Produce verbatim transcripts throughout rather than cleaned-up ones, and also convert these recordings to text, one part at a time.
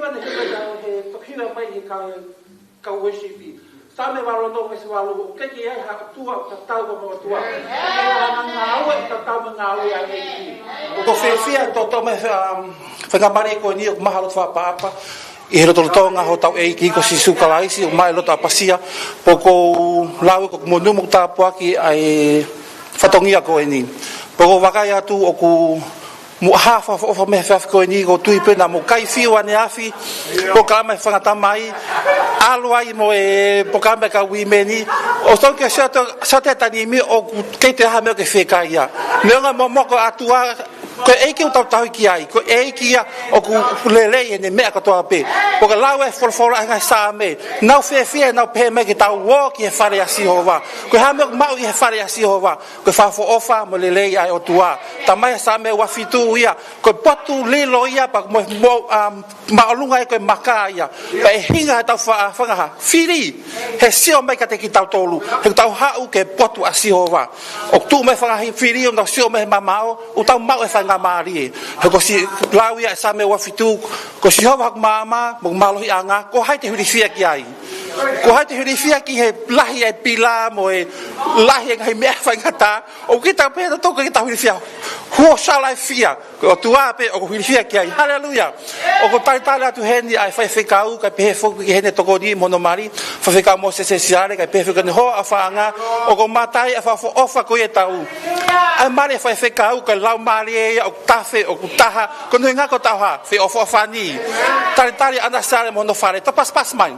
Pea ne hanga ʻo toki hila mai he kau, kau worship. Saame valu ono veesi valu, ʻoku ʻikai ke ʻi ai ha ʻOtua ʻoku tatau mo ho ʻOtua. ʻIkai ha ngāue ʻoku tatau mo e ngāue ʻa e ʻEiki. ʻOku ou fiefia ʻi he toto mo e, um, faingamālie ko eni ʻoku maʻu ha loto fakaʻapaʻapa ʻi he lotolotonga hotau ʻEiki ko Sīsū Kalaisi, ʻoku maʻu e loto ʻapasia. Pea ʻoku ou lau ʻoku monū mo tāpuaki ʻa e fatongia ko eni. Pea ʻoku ou vakai atu ʻoku mou ʻā fakaʻofoʻofa mei he efiafi ko eni, ʻoku ou tui pē naʻa mou kai fiu ʻaneafi, polokalama e fanga tamai, ʻalu ai mo e polokalama e kau women. ʻOku ou tui ke sio atu, sio atu he taimi ni ʻoku ʻikai toe ʻi ai ha meʻa ke fekauʻi ia. Neongo momoko atu ā, ko e ʻEiki ʻoku tau tauhi ki ai, ko e ʻEiki ia ʻoku lelei ʻene meʻa kotoa pē. Pea ʻoku lau e folofola ʻa e ngaahi Saame, nau fiefia, nau pehē mai ke tau ō ki he fale ʻa Sihova. Ko e hā e meʻa ʻoku maʻu ʻi he fale ʻa Sihova? Ko e fakaʻofoʻofa mo e lelei ʻa e ʻOtua. Talamai ʻe he Saame ua fitu ia, ko e potu lilo ia pea mo, mo, um, māʻolunga ia ko e maka ia. Pea ʻe hinga ʻetau fa-, fanga fili he sio mai kiate kitautolu, he ʻoku tau haʻu ki he potu ʻa Sihova. ʻOku tuʻu mai e fanga fili ʻo nau sio mai he mamaʻo, ʻoku tau maʻu e faingamālie. He ko e lau ia ʻa e Saame ua fitu, ko Sihova hoku maama mo hoku mālohiʻanga, ko hai te u ilifia ki ai? Ko hai te u ilifia ki he lahi e pila mo e lahi e ngaahi meʻa faingataʻa? ʻOku ʻikai ke tau pehē ʻe tautolu ke tau ilifia. Who shall I fear? Ko e ʻOtua pē ʻoku ou ilifia ki ai. Haleluia. ʻOku ou talitali atu heni ʻa e faifekau, kae pehē foki ki heʻene tokoni mo hono mali, Faifekau Mōsese Siale, kae pehē foki ki hono hoa ʻofaʻanga. ʻOku ou mamata ai ʻa e fakaʻofoʻofa ko ia ʻetau, ʻa e mali e faifekau, ko e laumālie ia ʻoku tafe, ʻoku taha, ko hono ʻuhinga ko ʻetau hā? Feʻofoʻofani. Talitali ʻAna Siale mo hono fale. Tau pasipasi mai.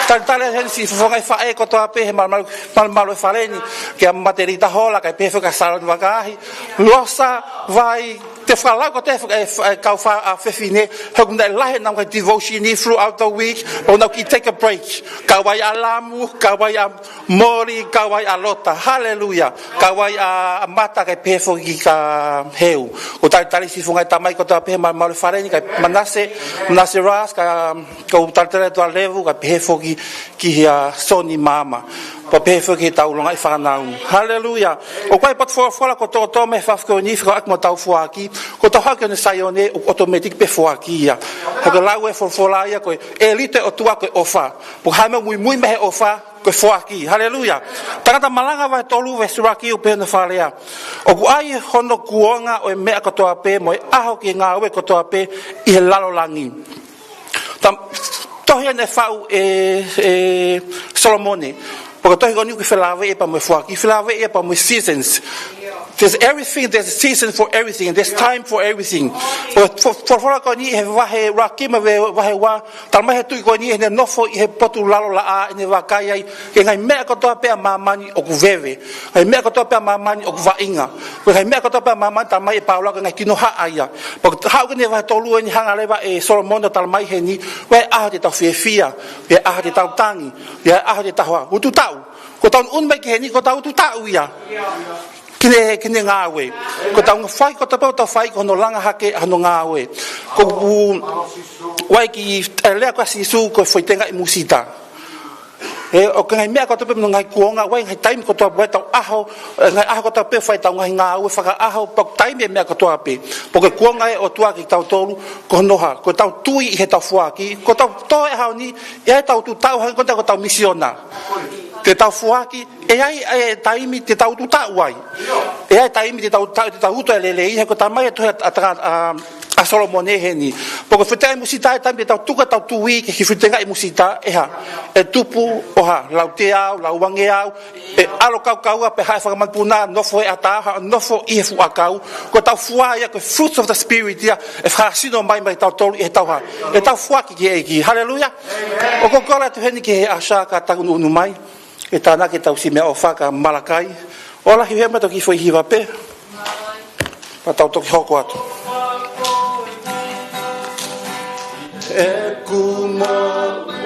Talitali heni siʻi fofonga ʻi faʻē kotoa pē he malumalu, malumalu e fale ni, kia Matelita Hola, kae pehē foki kia Saloni Vakaahi, Losa Vai, te u fakalau ko e te faka-, e fa-, e kau fa-, ʻa fefine, he ʻoku nau lahi ʻenau ngaahi devotion throughout the week, ʻoku nau kiʻi take a break. Kau ai ʻa Lamu, kau ai ʻa Moli, kau ai ʻa Lota. Haleluia. Kau ai ʻa, ʻa Mata, kae pehē foki kia Heu. ʻOku ou talitali siʻi fofonga e tamai kotoa pē he malumalu e fale ni, kia Manase, Manase Ras, kae, ʻoku ou talitali atu ʻa Levu, kae pehē foki kia Soni Maama. Pea pehē foki ki heʻetau longaʻi fānau. Haleluia. ʻOku ʻi ai e potu folofola kuo toʻotoʻo mei he efiafi ko eni fekauʻaki mo ʻetau foaki. Ko ʻetau haʻu ki hono Saione, ʻoku automatic pē foaki ia. He ʻoku lau e folofola ia ko e ʻelito e ʻOtua ko e ʻofa. Pea ko e hā e meʻa ʻoku muimui mei he ʻofa? Ko e foaki. Haleluia. Tangata Malanga vahe tolu veesi ʻuluaki ʻoku pehē hono fakalea: ʻOku ʻi ai hono kuonga ʻo e meʻa kotoa pē mo e ʻaho ki he ngāue kotoa pē ʻi he lalo langi. Tam-, tohi eni naʻe faʻu ʻe, ʻe Solomone. Pea ko e tohi ko eni ʻoku felāveʻi pea mo e foaki, felāveʻi pea mo e seasons. There's everything, there's a season for everything, there's time for everything. Pea ko e fo-, fo-, folofola ko eni he vahe ʻuluaki mo e vahe ua, talamai ʻe he tuʻi ko eni ʻi heʻene nofo ʻi he potu lalo laʻā, ʻi heʻene vakai ai ki he ngaahi meʻa kotoa pē ʻa māmani ʻoku veve. Ngaahi meʻa kotoa pē ʻa māmani ʻoku vaʻinga. Ko e ngaahi meʻa kotoa pē ʻa māmani, talamai ʻe Paula ko e ngaahi kinohaʻa ia. Pea ko e haʻu ki he vahe tolu eni, hanga leva ʻe Solomone ʻo talamai heni, ʻoku ʻi ai e ʻaho te tau fiefia, ʻi ai e ʻaho te tau tangi, ʻi ai e ʻaho te tau utu taʻu. Ko ʻetau ʻunu mai ki heni, ko ʻetau utu taʻu ia ki he, ki he ngāue. Ko ʻetau ngaahi fai kotoa pē ʻoku tau fai, ko hono langa hake hono ngāue. ʻOku ʻi ai e kiʻi, e lea ko ē ʻa Sīsū ko e foʻi tengaʻi musita. ʻE, ʻoku ʻi ai e ngaahi meʻa kotoa pē mo e ngaahi kuonga, ʻoku ʻi ai e ngaahi taimi kotoa pē ʻetau ʻaho, e ngaahi ʻaho kotoa pē fai ʻetau ngaahi ngāue fakaʻaho, pea ʻoku taimi e meʻa kotoa pē. Pea ko e kuonga ʻa e ʻOtua kiate kitautolu, ko hono hā? Ko ʻetau tui ʻi heʻetau foaki, ko ʻetau tō he ʻaho ni, ʻi ai ʻetau utu taʻu, hangē ko ʻetau misiona. Te tau foaki, ʻe ʻi ai e taimi te tau utu taʻu ai. ʻE ʻi ai e taimi te tau utu taʻu, te tau utu e lelei, he ʻoku talamai ʻe he tohi ʻa, ʻa, ʻa, ʻa Solomone heni. Pea ko e foʻi tengaʻi musita, ʻe ʻi ai e taimi te tau tuku ʻetau tui ki he foʻi tengaʻi musita, ʻe hā? ʻE tupu ʻo hā? Lauteau, lauangeau, ʻe ʻalu kaukaua pea haʻu e fanga manupuna, nofo he ʻatā, haʻu ʻo nofo ʻi he fuʻu ʻakau. Ko ʻetau fua ia, ko e fruits of the Spirit ia, ʻe fakasino mai maʻa kitautolu ʻi heʻetau hā? ʻEtau foaki ki he ʻEiki. Haleluia. ʻOku ou kole atu heni ki he ʻasā ka tau ʻunuʻunu mai. ʻE tānaki ʻetau siʻi meʻaʻofa kia Malakai. ʻOua ʻe lahi he meʻa, toki foʻi hiva pē. Pea tau toki hoko atu. ʻEku moʻui.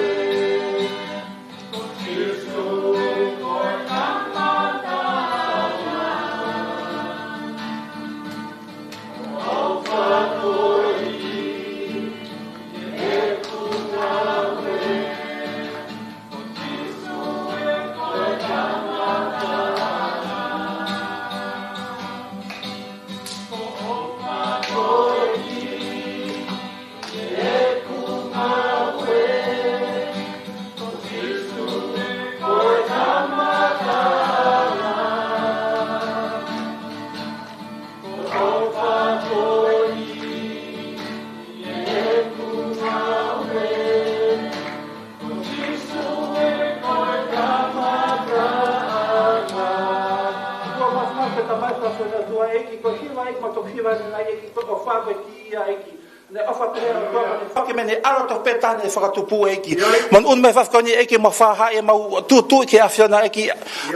Ne ʻofa pehē ʻa e ʻOtua, ne fake mei heʻene ʻAlo tofu pē taha naʻe fakatupu, ʻEiki. Mo ʻunu mai he efiafi ko eni, ʻEiki, ʻemau fakahā, ʻemau tūtuuʻi ki he ʻAfiona, ʻEiki.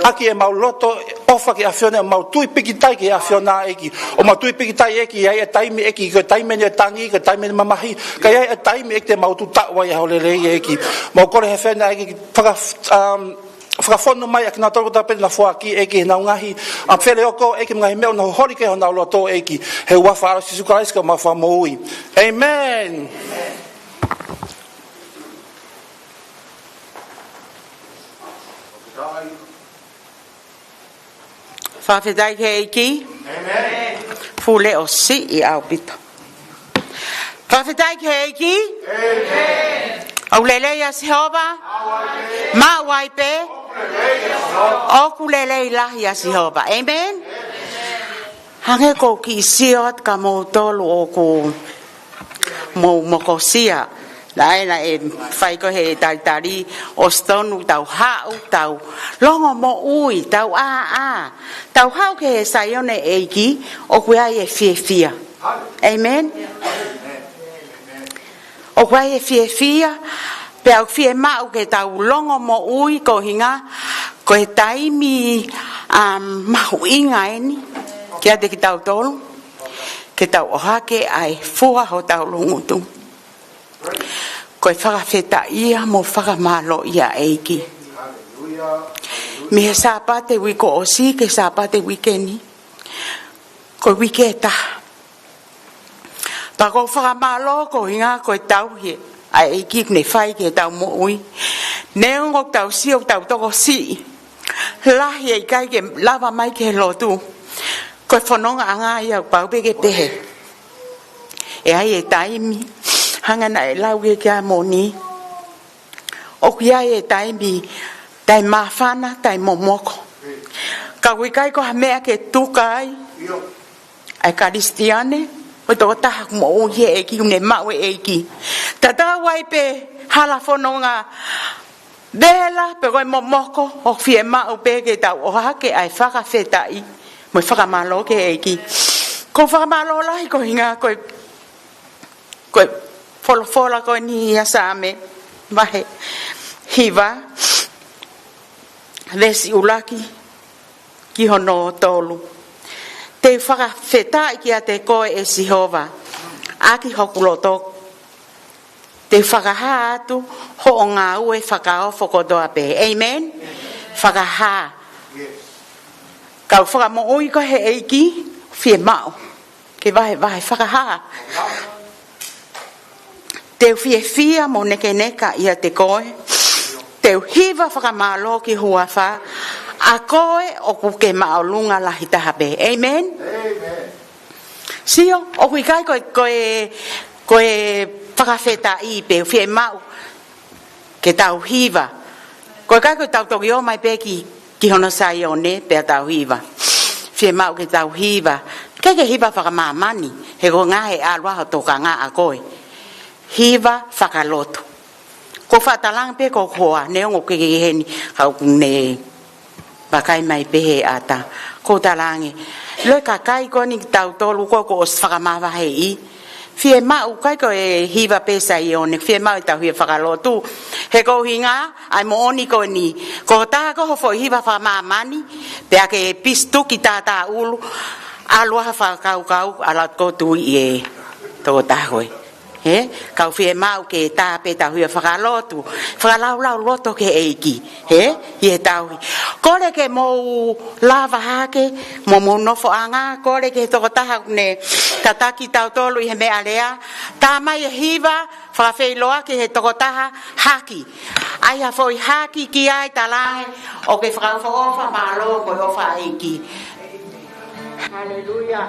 ʻAki ʻemau loto ʻofa ki he ʻAfiona, ʻemau tui pīkitai ki he ʻAfiona, ʻEiki. ʻOku mau tui pīkitai, ʻEiki, ʻe ʻi ai e taimi, ʻEiki, ko e taimi ʻene tangi, ko e taimi ʻene mamahi, ka ʻe ʻi ai e taimi, ʻEiki, te mau tuʻu taʻu ai ʻi ho lelei, ʻEiki. Mau kole he ʻAfiona, ʻEiki, faka-, um, fakafonu mai ʻa kinautolu kotoa pē naʻa nau foaki, ʻEiki, ʻenau ngaahi, um, feleoko, ʻEiki, mo e ngaahi meʻa ʻoku nau holi ki honau loto, ʻEiki. He huafa ʻo Sīsū Kalaisi ko homau Fakamoʻui. ʻĒmeni. Fakafetaʻi ki he ʻEiki. ʻĒmeni. Fuʻu leʻo siʻi ʻaupito. Fakafetaʻi ki he ʻEiki. ʻĒmeni. ʻOku lelei ʻa Sihova. Maʻu ai pē. ʻOku lelei lahi ʻa Sihova. ʻĒmeni. Hangē ko e kiʻi sio atu kia moutolu ʻoku mou mokosia. Naʻe, naʻe fai ko ē he talitali ʻosi tonu, tau haʻu, tau longomoʻui, tau ʻāʻā, tau haʻu ki he Saione ʻo e ʻEiki, ʻoku ʻi ai e fiefia. ʻĒmeni. ʻOku ʻi ai e fiefia, pea ʻoku fiemaʻu ke tau longomoʻui koeʻuhinga ko e taimi, um, mahuʻinga eni kiate kitautolu, ke tau ʻohake ʻa e fua hotau loungutu. Ko e fakafetaʻia mo fakamālōʻia ʻEiki. Mei he Sāpate uike kuo ʻosi ki he Sāpate uike ni, ko e uike ʻe taha. Pea ʻoku ou fakamālō koeʻuhinga ko e tauhi ʻa e ʻEiki kuo ne fai ki heʻetau moʻui. Neongo ʻoku tau sio ʻoku tau tokosiʻi lahi ʻe ʻikai ke lava mai ki he lotu, ko e fonongaʻanga ia ʻoku pau pē ke pehē. ʻE ʻi ai e taimi, hangē naʻe lau ʻe Kiamoni, ʻoku ʻi ai e taimi, taimi māfana, taimi momoko. Ka ʻoku ʻikai ko ha meʻa ke tuka ai ʻa e Kalisitiane, ʻo e tokotaha ʻoku moʻui he ʻEiki, ʻoku ne maʻu e ʻEiki. Tatau ai pē hala fononga vela pe ko e momoko, ʻoku fiemaʻu pē ke tau ʻohake ʻa e fakafetaʻi mo e fakamālō ki he ʻEiki. ʻOku ou fakamālō lahi koeʻuhinga ko e, ko e folofola ko eni ʻa Saame vahe hiva, veesi ʻuluaki ki hono tolu. Te u fakafetaʻi kiate koe, ʻe Sihova, ʻaki hoku loto. Te u fakahā atu hoʻo ngāue fakaofo kotoa pē. ʻĒmeni? Fakahā. Ka ʻoku fakamoʻui koe he ʻEiki, fiemaʻu ke vahevahe, fakahā. Te u fiefia mo nekeneka ʻiate koe. Te u hiva fakamālō ki ho huafa. ʻA koe ʻoku ke māʻolunga lahi taha pē. ʻĒmeni? ʻĒmeni. Sio, ʻoku ʻikai ko e, ko e, ko e fakafetaʻi pē, fiemaʻu ke tau hiva. ʻOku ʻikai ko ʻetau toki ō mai pē ki, ki hono Saione pea tau hiva. Fiemaʻu ke tau hiva. ʻIkai ke hiva fakamāmani, he ko e ngaahi ʻalu ʻa ho tokanga ʻa koe. Hiva fakalotu. ʻOku ou faʻa talaange pē ko e hoa, neongo ʻoku ke ʻi heni, ka ʻoku ne vakai mai pē he ʻata. ʻOku ou talaange, ʻilo e kakai ko eni kitautolu ko ē kuo ʻosi fakamavaheʻi. Fiemaʻu ʻikai ko e hiva pē Saione, fiemaʻu ʻetau hiva fakalotu. He ko e ʻuhinga, ʻa e moʻoni ko eni, ko e tā ko ē ho foʻi hiva fakamāmani, pea ke pisituki tātāʻulu, ʻalu ʻa e fakakaukau, ʻalu atu ʻo tui ʻe he tokotaha ko ē. He, ka ʻoku fiemaʻu ke tā pē ʻetau hiva fakalotu, fakalaulauloto ki he ʻEiki. He, ʻi heʻetau hi-. Kole ke mou lava hake, mo homo nofoʻanga, kole ki he tokotaha ʻoku ne tataki kitautolu ʻi he meʻalea, tā mai e hiva fakafeʻiloaki ki he tokotaha haki. ʻAi ha foʻi haki ki ai, talaange, ʻoku ke fakaʻofoʻofa, mālō, ko e ʻofa ʻa e ʻEiki. Haleluia.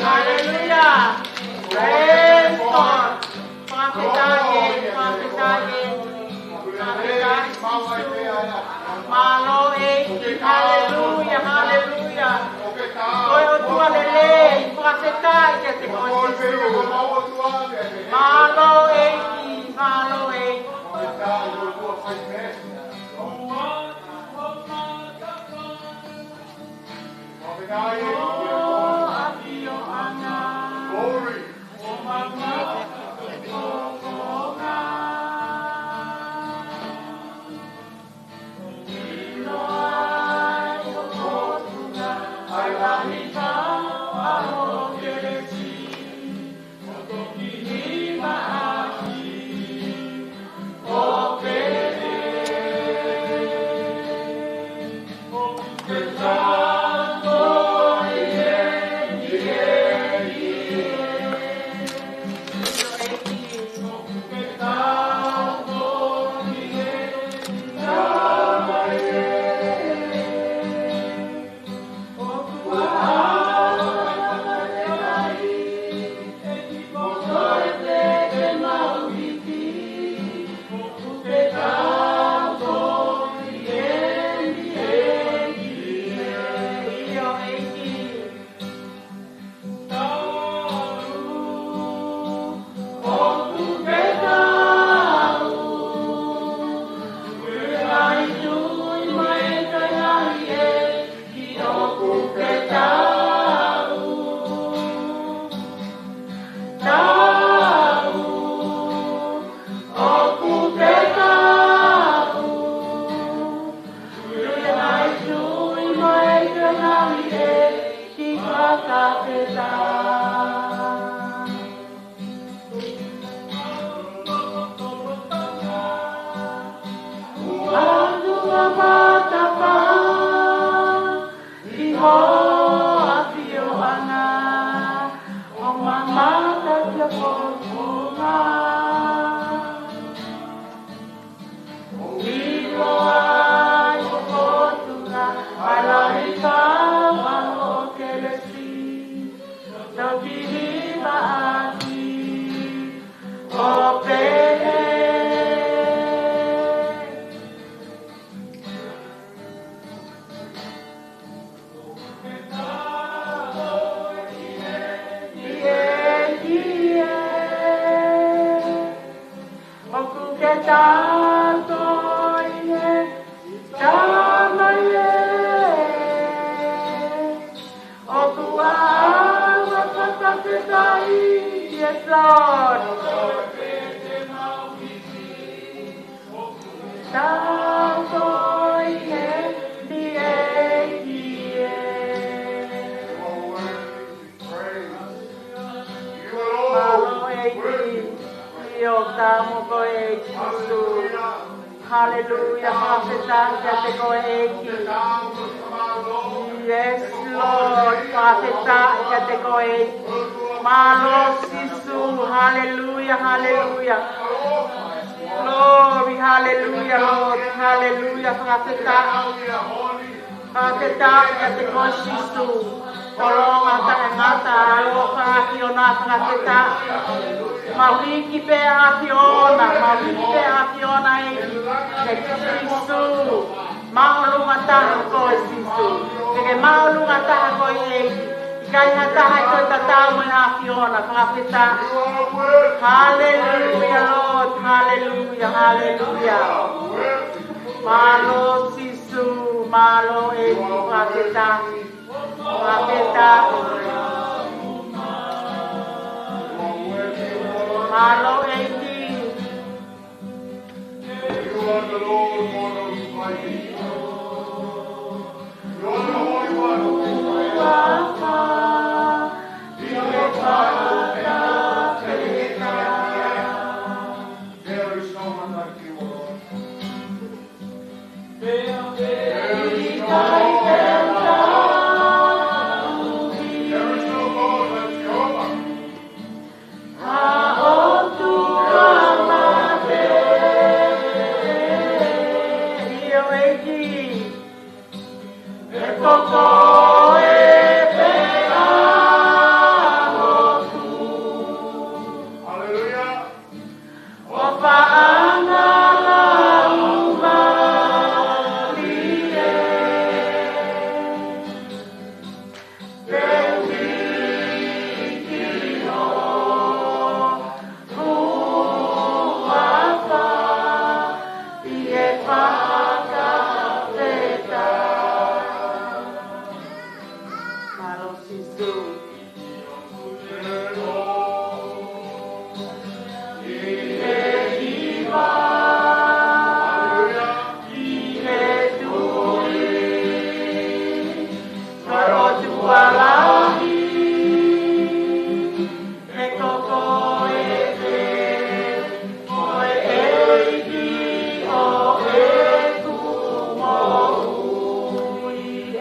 Hallelujah. Praise God. Fakafetaʻi, fakafetaʻi, fakafetaʻi Sīsū. Mālō ʻEiki, haleluia, haleluia. Ko e ʻOtua lelei, fakafetaʻi kiate koe Sīsū. Mālō ʻEiki, mālō ʻEiki. ʻOku ke taau koe ʻi he Tamai ē. ʻOku ou fakafetaʻi, yes Lord. Taau koe ʻi he ʻEiki ē. Mālō ʻEiki, ʻio, taau mo koe ʻEiki Sīsū. Haleluia, fakafetaʻi kiate koe ʻEiki. Yes Lord, fakafetaʻi kiate koe ʻEiki. Mālō Sīsū, haleluia, haleluia. Glory, haleluia Lord, haleluia, fakafetaʻi. Fakafetaʻi kiate koe Sīsū. Tolonga taʻengata ʻa e ʻAfiona, fakafetaʻi. Mahuʻinga pē ʻa e ʻAfiona, mahuʻinga pē ʻa e ʻAfiona ʻEiki. ʻEiki Sīsū, māʻolunga taha koe Sīsū. Ke ke māʻolunga taha koe ʻEiki. ʻIkai ha taha ʻe toe tatau mo e ʻAfiona, fakafetaʻi. Haleluia Lord, haleluia, haleluia. Mālō Sīsū. Mālō ʻEiki, fakafetaʻi. Fakafetaʻi. Mālō ʻEiki. You are the Lord God Almighty. You are the Holy One of Israel. There is no one like you, O Lord. Mālō Sīsū.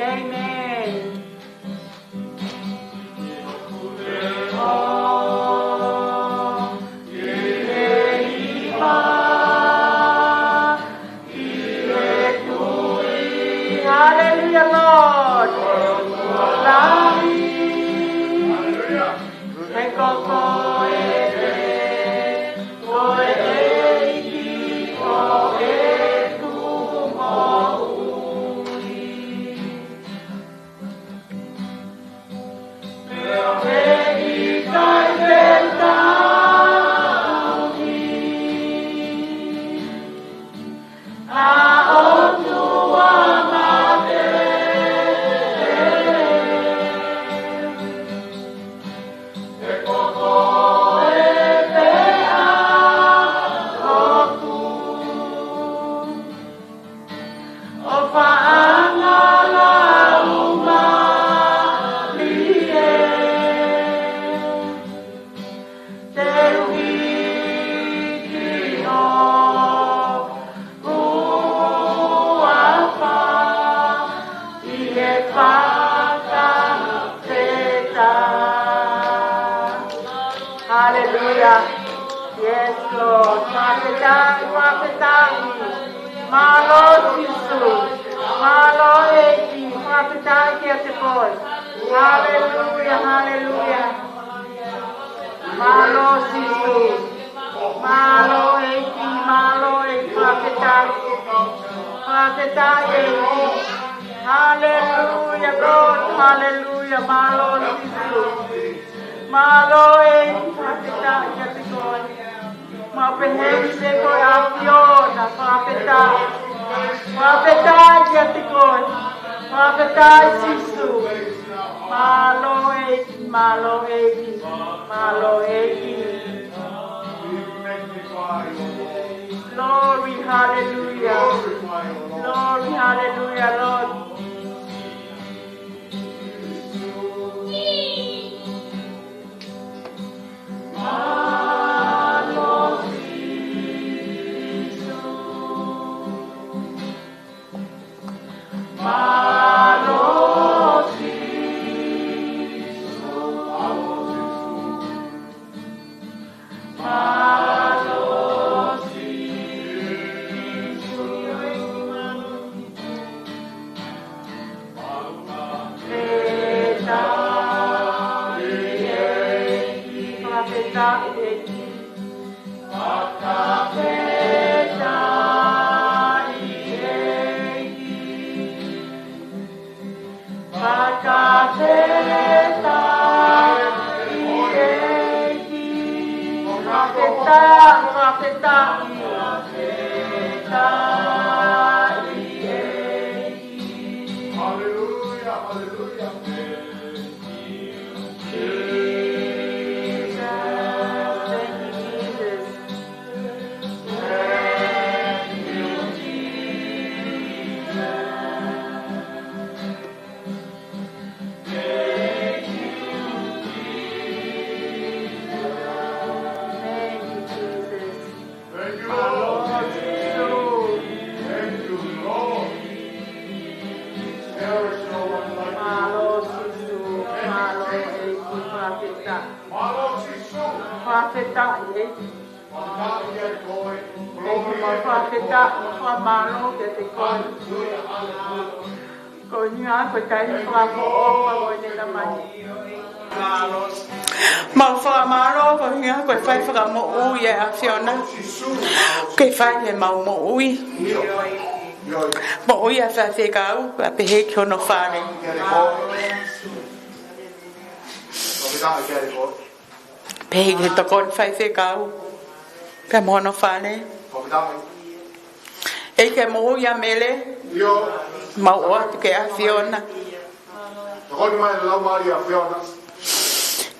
Amen. Hallelujah, Lord. Hallelujah. Hallelujah. Yes, Lord. Fakafetaʻi, fakafetaʻi. Mālō Sīsū. Mālō ʻEiki, fakafetaʻi kiate koe. Hallelujah, hallelujah. Mālō Sīsū. Mālō ʻEiki, mālō ʻEiki, fakafetaʻi. Fakafetaʻi ʻEiki. Hallelujah, Lord. Hallelujah. Mālō Sīsū. Mālō ʻEiki, fakafetaʻi kiate koe. Mau pehē ni pē ko e ʻAfiona, fakafetaʻi. Fakafetaʻi kiate koe. Fakafetaʻi Sīsū. Mālō ʻEiki, mālō ʻEiki, mālō ʻEiki. Glory, hallelujah. Glory, hallelujah, Lord. Fakafetaʻi ʻEiki, fakafetaʻi, fakafetaʻi, fakafetaʻi ʻEiki. Hallelujah, hallelujah. Jesus, thank you, Jesus. Thank you, Jesus. Thank you, Jesus. Thank you, Lord. Mālō Sīsū. Thank you, Lord. There is no one like you. Mālō Sīsū. Mālō ʻEiki, fakafetaʻi. Mālō Sīsū. Fakafetaʻi ʻEiki. ʻEiki, mau fakafetaʻi, mau fakamālō kiate koe. Ko e ʻuhinga ko e taimi fakaʻofoʻofa ʻo ʻene ʻamanaki. Mau fakamālō ko e ʻuhinga ko e fai fakamoʻui ʻa e ʻAfiona ke fai ʻemau moʻui. Moʻui ʻa e faifekau, ʻa pehē ki hono fale. Pehē ki he tokoni faifekau pea mo hono fale. ʻEiki, ke moʻui ʻa Mele, mau ʻoatu ki he ʻAfiona. Tokoni mai Laumālie ʻa e ʻAfiona.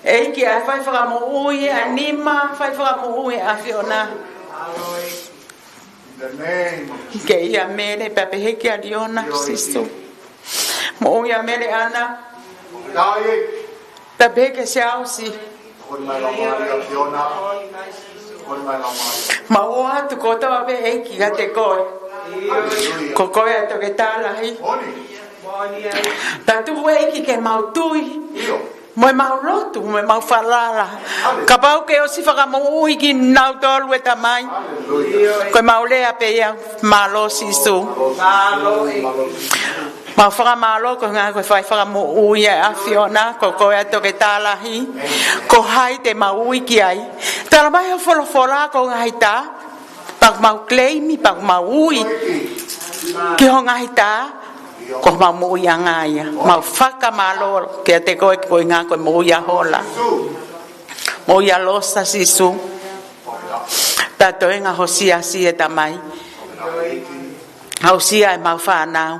ʻEiki, ʻa e fai fakamoʻui ʻa e nima, fai fakamoʻui ʻa e ʻAfiona. In the name of Ke ia Mele, pea pehē kia Liona, Sīsū. Moʻui ʻa Mele ʻAna. Pea pehē kia Siaosi. Tokoni mai Laumālie ʻa e ʻAfiona. Tokoni mai Laumālie. Mau ʻoatu kotoa pē ʻEiki kiate koe. Hallelujah. Ko koe ʻa e toketā lahi. Moʻoni. Tau tuku ʻEiki ke mau tui. ʻIo. Mo ʻemau lotu, mo ʻemau falala. Kapau ke ʻosi fakamoʻui kinautolu ʻe Tamai. Hallelujah. Ko ʻemau lea pē ia, mālō Sīsū. Mālō. Mau fakamālō koeʻuhi ko e fai fakamoʻui ʻa e ʻAfiona, ko koe ʻa e toketā lahi, ko hai te mau ui ki ai. Tala mai ho folofola ko e ngaahi tā, pea mau claim, pea mau ui ki ho ngaahi tā, ko homau moʻuiʻanga ia. Mau fakamālō kiate koe koeʻuhi ko e moʻui ʻa Hola. Moʻui ʻa Losa Sīsū. Pea toenga ho siasi ʻe Tamai. Aʻusia ʻemau fānau.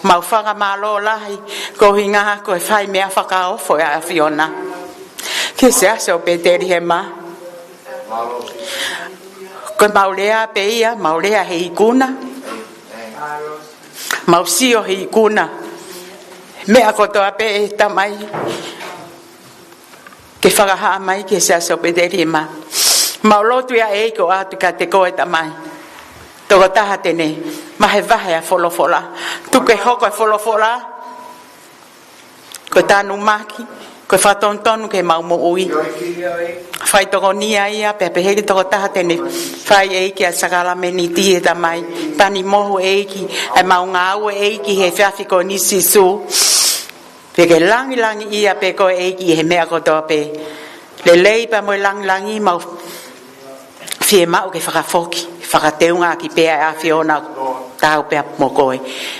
Mau fakamālō lahi koeʻuhi ko e fai meʻa fakaofo ʻa e ʻAfiona ki he Siasi ʻo Petelihema. Ko ʻemau lea pē ia, mau lea he ikuna. Mau sio he ikuna. Meʻa kotoa pē ʻe Tamai ke fakahā mai ki he Siasi ʻo Petelihema. Mau lotu ia ʻEiki ʻoatu kiate koe Tamai. Tokotaha te ne vahevahe ʻa e folofola. Tuku ke hoko e folofola ko e tanumaki, ko e fakatonutonu ki heʻemau moʻui. Fai tokonia ia, pea pehē ki he tokotaha te ne fai ʻEiki ʻa e sākalamēniti ʻe Tamai. Pani mohu ʻEiki, ʻemau ngāue ʻEiki he efiafi ko eni Sīsū. Pea ke langilangiʻia pē koe ʻEiki he meʻa kotoa pē. Lelei pea mo e langilangi mau fiemaʻu ke fakafoki, fakateungaʻaki pē ʻa e ʻAfiona, taau pē mo koe.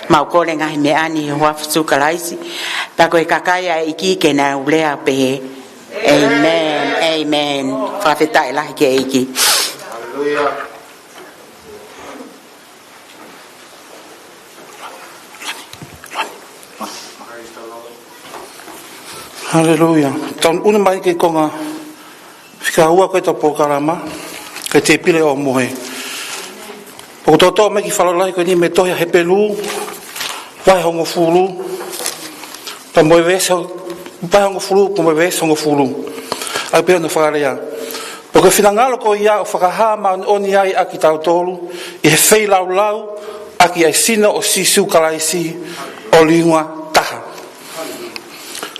Mau kole ngaahi meʻa ni he huafa ʻo Sīsū Kalaisi. Pea ko e kakai ʻa e ʻEiki ke nau lea pehē, ʻĒmeni, ʻēmeni. Fakafetaʻi lahi ki he ʻEiki. Hallelujah. Haleluia. Tau ʻunu mai ki he konga fika ua ko ē ʻetau polokalama, ko e tēpile ʻo e ʻOhomohe. ʻOku tau toʻo mai e kiʻi fakalotolahi ko eni mei he tohi ʻa Hepelū, vahe hongofulu, pea mo e veesi, vahe hongofulu, pea mo e veesi hongofulu. ʻOku pehē hono fakalea: Pea ko e finangalo ko ia ʻoku fakahā māʻoniʻoni ai ʻa kitautolu ʻi he feilaulau ʻaki ʻa e sino ʻo Sīsū Kalaisi ʻo liunga taha.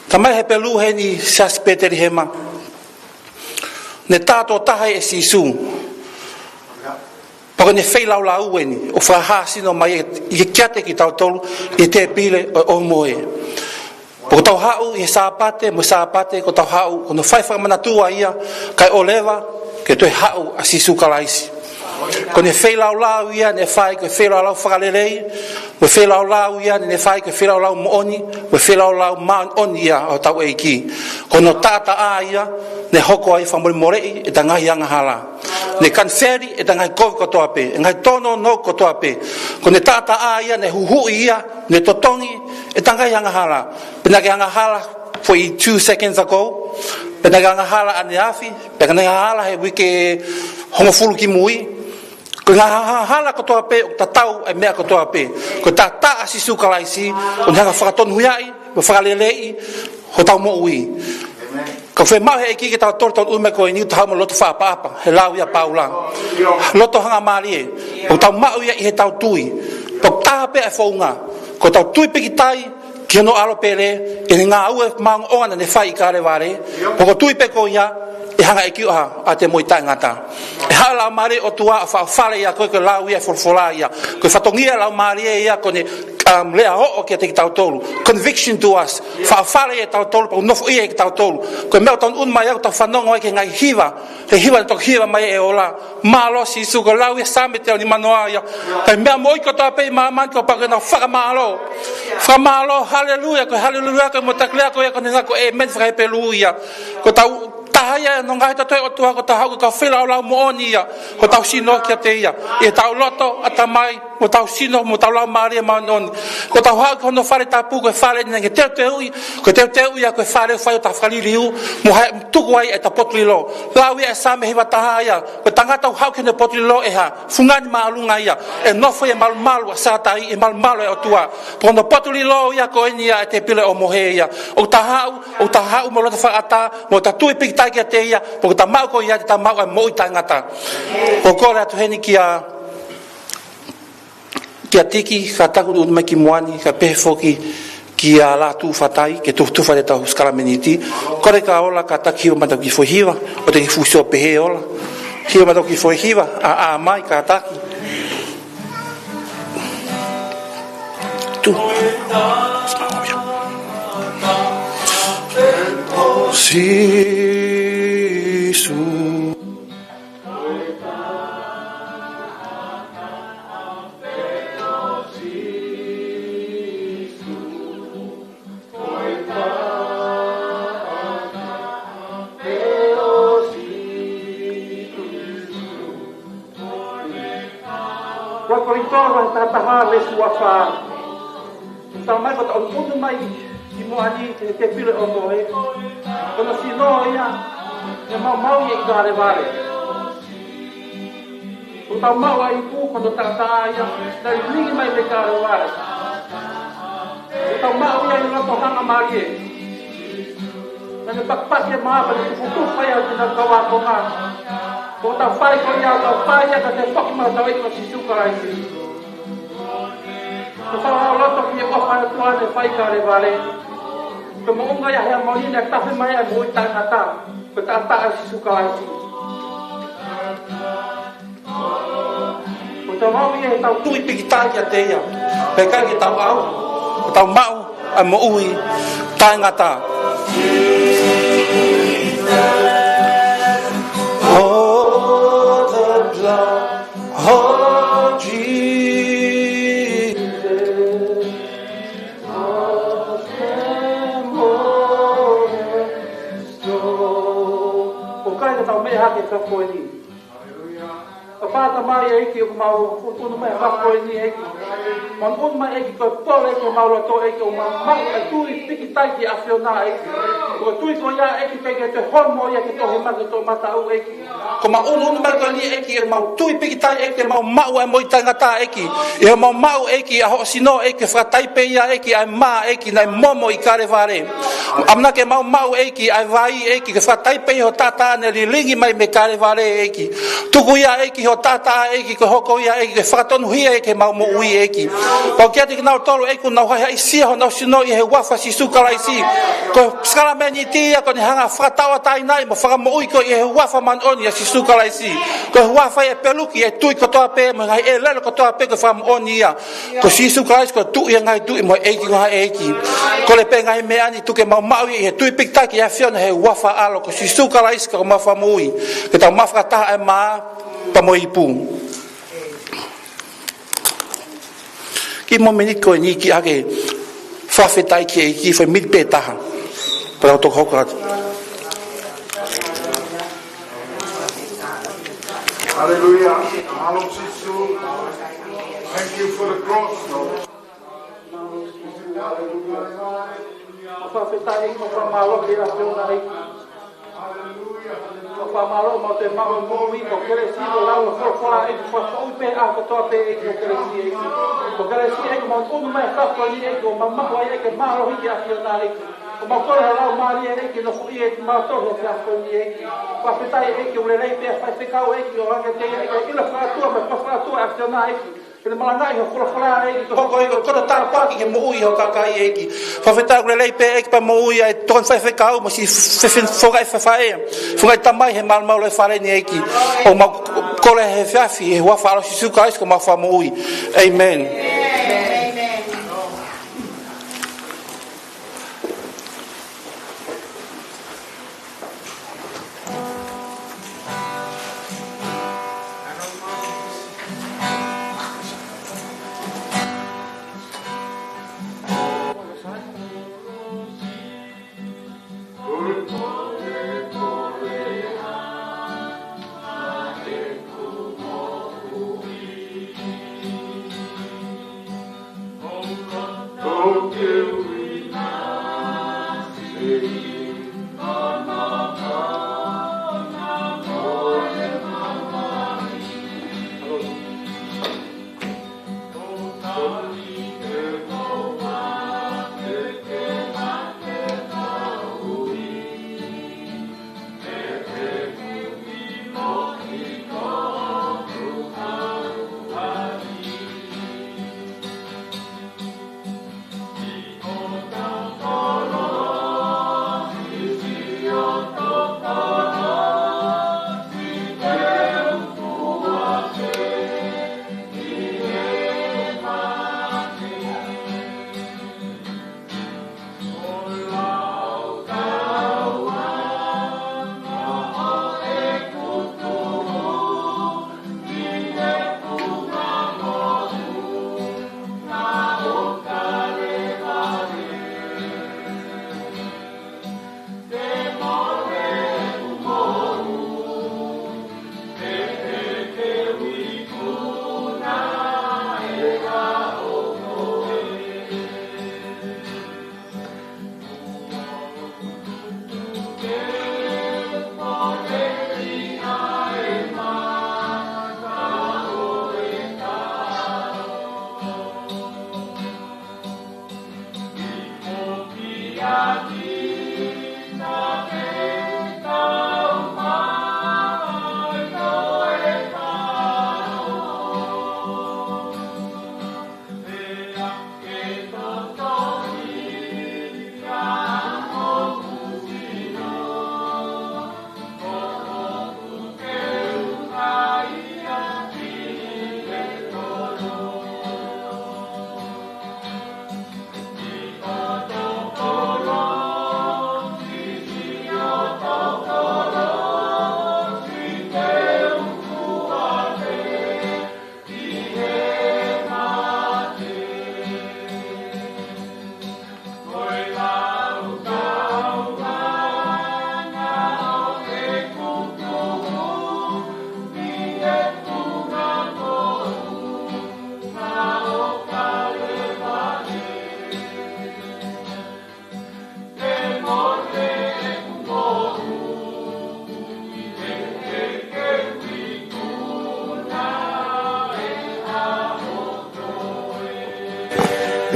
Tala mai ʻe Hepelū heni, Siasi Petelihema, ne tā tokotaha ʻe Sīsū. Pea ko ʻene feilaulau eni ʻoku fakahā sino mai ʻi he kiate kitautolu ʻi he tēpile ʻo e ʻOhomohe. Pea ʻoku tau haʻu ʻi he Sāpate mo e Sāpate, ʻoku tau haʻu, ko hono fai fakamanatua ia, kae ʻoua leva ke toe haʻu ʻa Sīsū Kalaisi. Ko ʻene feilaulau ia ne fai ko e feilaulau fakalelei, ko e feilaulau ia ne fai ko e feilaulau moʻoni, ko e feilaulau māʻoniʻoni ia ʻo hotau ʻEiki. Ko hono taʻataʻa ia ne hoko ai e fakamolemoleʻi ʻeta ngaahi angahala. Ne kaniseli ʻeta ngaahi kovi kotoa pē, ngaahi tōnounou kotoa pē. Ko ʻene taʻataʻa ia ne huhuʻi ia, ne totongi ʻeta ngaahi angahala. Pea naʻá ke angahala foʻi two seconds ago. Pea naʻá ke angahala ʻaneafi. Pea naʻá ke angahala he uike hongofulu kimui. Ko e ngaahi angahala kotoa pē, ʻoku tatau e meʻa kotoa pē. Ko e taʻataʻa ʻa Sīsū Kalaisi, ʻo ne hanga ʻo fakatonuhiaʻi mo fakaleleiʻi hotau moʻui. Ka ʻoku fiemaʻu ʻe he ʻEiki ke tau tolo tau ʻume ko eni, tau haʻu mo e loto fakaʻapaʻapa, he lau ia ʻa Paula. Loto hangamālie, ʻoku tau maʻu ia ʻi heʻetau tui. Pea ʻoku taha pē ʻa e founga, ko ʻetau tui pīkitai ki hono ʻAlo pele, ʻi he ngāue maʻongoʻonga naʻá ne fai ʻi Kalevale, pea ko e tui pē ko ia ʻe hanga ʻe he ʻEiki ʻo ʻa, ʻa e moʻui taʻengata. ʻE haʻu e Laumālie ʻo e ʻOtua ʻo fakaʻofa ia, ko e, ko e lau ia e folofola ia. Ko e fatongia e Laumālie ia, ko ʻene, um, lea ʻoʻo kiate kitautolu. Conviction to us. Fakaʻofa ia ʻiate kitautolu, pea ʻoku nofoʻia ʻiate kitautolu. Ko e meʻa ʻoku tau ʻunu mai ʻoku tau fanongo ai ki he ngaahi hiva. He hiva naʻe toki hiva mai ʻe Ola. Mālō Sīsū, ko e lau ia Saame teau nimanoa ia. Ko e meʻa moʻui kotoa pē ʻi māmani kuo pau ke nau fakamālō. Fakamālō, haleluia, ko e haleluia, ko e motakulea ko ia, ko ʻene ngaahi ko e ʻēmeni faka-Hepelū ia. Ko ʻetau taha ia ʻi hono ngaahi tautea ʻOtua, ko ʻetau haʻu ko e kau feilaulau moʻoni ia, ko ʻetau sino kiate ia. ʻI heʻetau loto, ʻatamai, mo hotau sino, mo hotau laumālie māʻoniʻoni. Ko ʻetau haʻu ki hono fale tapu, ko e fale naʻe teuteuʻi, ko e teuteuʻi ia ko e fale ʻoku fai ai ʻeta fakaliliu, mo haʻu ʻo tuku ai ʻeta potu lilo. Lau ia ʻe Saame hiva taha ia, ko e tangata ʻoku haʻu ki hono potu lilo ʻe hā? Fungani māʻolunga ia, ʻe nofo ʻi he malumalu ʻa Sātai, ʻi he malumalu ʻo e ʻOtua. Ko hono potu lilo ia ko eni ia ʻa e tēpile ʻo mohe ia. ʻOku ta haʻu, ʻoku ta haʻu mo e loto fakaʻatā, mo ʻeta tui pikitai kiate ia, pea ʻoku ta maʻu ko ia te ta maʻu ʻa e moʻui taʻengata. ʻOku ou kole atu heni kia, kia Tiki, kātaki ʻo ʻunu mai ki muʻa ni, kae pehē foki kia Lātū Fatai, ke tufotufa ʻetau sākalamēniti. Kole kia Ola, kātaki ʻo hiva mai ʻetau kiʻi foʻi hiva, ʻo ʻete kiʻi fuʻu sio pehē Ola. Hiva mai ʻetau kiʻi foʻi hiva, ʻa, ʻa mai, kātaki. Tu. Sīsū. Ua Kolinitō vahe taha taha veesi ua fā. Tau mai ko ʻeta ʻunuʻunu mai ki muʻa ni ki he tēpile ʻo mohe. Ko hono sino ia, naʻe maumauʻi ia ʻi Kalevale. ʻOku tau maʻu ʻa e ipu, ko hono taʻataʻa ia, naʻe lilingi mai mei Kalevale. ʻOku tau maʻu ia ʻi he loto hangamālie. Naʻa ne pakipaki e mā pea ne tufotufa ia ʻi heʻene kau ākonga. Ko ʻetau fai ko ia, ʻoku tau fai ia ka te foki mai hotau ʻEiki ko Sīsū Kalaisi. Ko e fakalaulauloto ki he ʻofa ʻa e ʻOtua naʻe fai ʻi Kalevale. Ko e moʻunga ia he ʻaho ni naʻe tafe mai ai ʻa e moʻui taʻengata. Ko e taʻataʻa ʻo Sīsū Kalaisi. ʻOku tau maʻu ia heʻetau tui pikitai kiate ia. Pea ʻikai ke tau ʻau, ʻoku tau maʻu ʻa e moʻui taʻengata. Oh, the blood of Jesus. ʻOku ʻikai ke tau meʻa hake he efiafi ko eni. Papa Tamai ʻEiki, ʻoku mau ʻunuʻunu mai he efiafi ko eni ʻEiki. Mau ʻunuʻunu mai ʻEiki, ko e pole ʻEiki ʻo homau loto ʻEiki, ʻo mau maʻu ʻa e tui pikitai ki he ʻAfiona ʻEiki. Ko e tui ko ia ʻEiki, ʻikai ke toe homo ia ki he tohi mate, toʻomataʻu ʻEiki. Ko ʻemau ʻunuʻunu mai ko eni ʻEiki, ʻemau tui pikitai ʻEiki, ʻemau maʻu ʻa e moʻui taʻengata ʻEiki. ʻI hoʻomau maʻu ʻEiki ʻa hoʻo sino ʻEiki, ke fakataipe ia ʻEiki ʻa e mā ʻEiki naʻe momo ʻi Kalevale. ʻAmanaki ke mau maʻu ʻEiki ʻa e vai ʻEiki, ke fakataipe ia ho taʻataʻa naʻe lilingi mai mei Kalevale ʻEiki. Tuku ia ʻEiki ho taʻataʻa ʻEiki, ke hoko ia ʻEiki, ke fakatonuhia ʻEiki ʻemau moʻui ʻEiki. Pau kiate kinautolu ʻEiki ʻoku nau haʻihaʻisia honau sino ʻi he huafa ʻo Sīsū Kalaisi. Ko e sākalamēniti ia ʻoku ne hanga ʻo fakatauʻatāinaʻi mo fakamoʻui koe ʻi he huafa māʻoniʻoni ʻo Sīsū Kalaisi. Ko e huafa ia ʻe peluki ʻa e tui kotoa pē mo e ngaahi ʻelelo kotoa pē ko e fakamoʻoni ia. Ko Sīsū Kalaisi ko e Tuʻi ʻo e ngaahi tuʻi mo e ʻEiki ʻo e ngaahi ʻeiki. Kole pē ngaahi meʻa ni tuku ke mau maʻu ia ʻi he tui pikitai ki he ʻAfiona he huafa ʻo e ʻAlo ko Sīsū Kalaisi ko homau Fakamoʻui. Ke tau maʻu fakataha ʻa e mā pea mo e ipu. Kiʻi mōmeniti ko eni ke ʻai ke fakafetaʻi ki he ʻEiki, foʻi miniti pē ʻe taha. Pea tau toki hoko atu. Hallelujah. Mālō Sīsū. Thank you for the cross, Lord. Hallelujah. Mau fakafetaʻi, mau fakamālō ki he ʻAfiona ʻEiki. Mau fakamālō, mau toe maʻu e moʻui, ko e kelesi, ko e lau ʻa e folofola ʻEiki, fakafoʻou pē ʻa e ʻaho kotoa pē ʻEiki, ko e kelesi ʻEiki. Ko e kelesi ʻEiki, mau ʻunu mai he efiafi ko eni ʻEiki, ʻo mau maʻu ai ʻEiki e mālohi ki he ʻAfiona ʻEiki. ʻOku mau kole ho Laumālie ʻEiki, nofoʻia kimautolu he efiafi ko eni ʻEiki. Fakafetaʻi ʻEiki, ʻoku lelei pē ʻa e faifekau ʻEiki, ʻo ʻoange kiate ia ʻEiki e ʻilo fakaʻotua mo e fakaʻotua ʻa e ʻAfiona ʻEiki. Ke ne malangaʻi ho folofola ʻEiki, ke hoko ʻEiki ko e koto tāpuaki ki he moʻui ʻo e kakai ʻEiki. Fakafetaʻi ʻoku lelei pē ʻEiki pea moʻui ʻa e tokoni faifekau mo siʻi fe-, fe-, founga ʻi fafaʻea, founga ʻi tamai he malumalu ʻo e fale ni ʻEiki. ʻOku mau kole he efiafi, he huafa ʻo Sīsū Kalaisi ko homau Fakamoʻui. ʻĒmeni. ʻE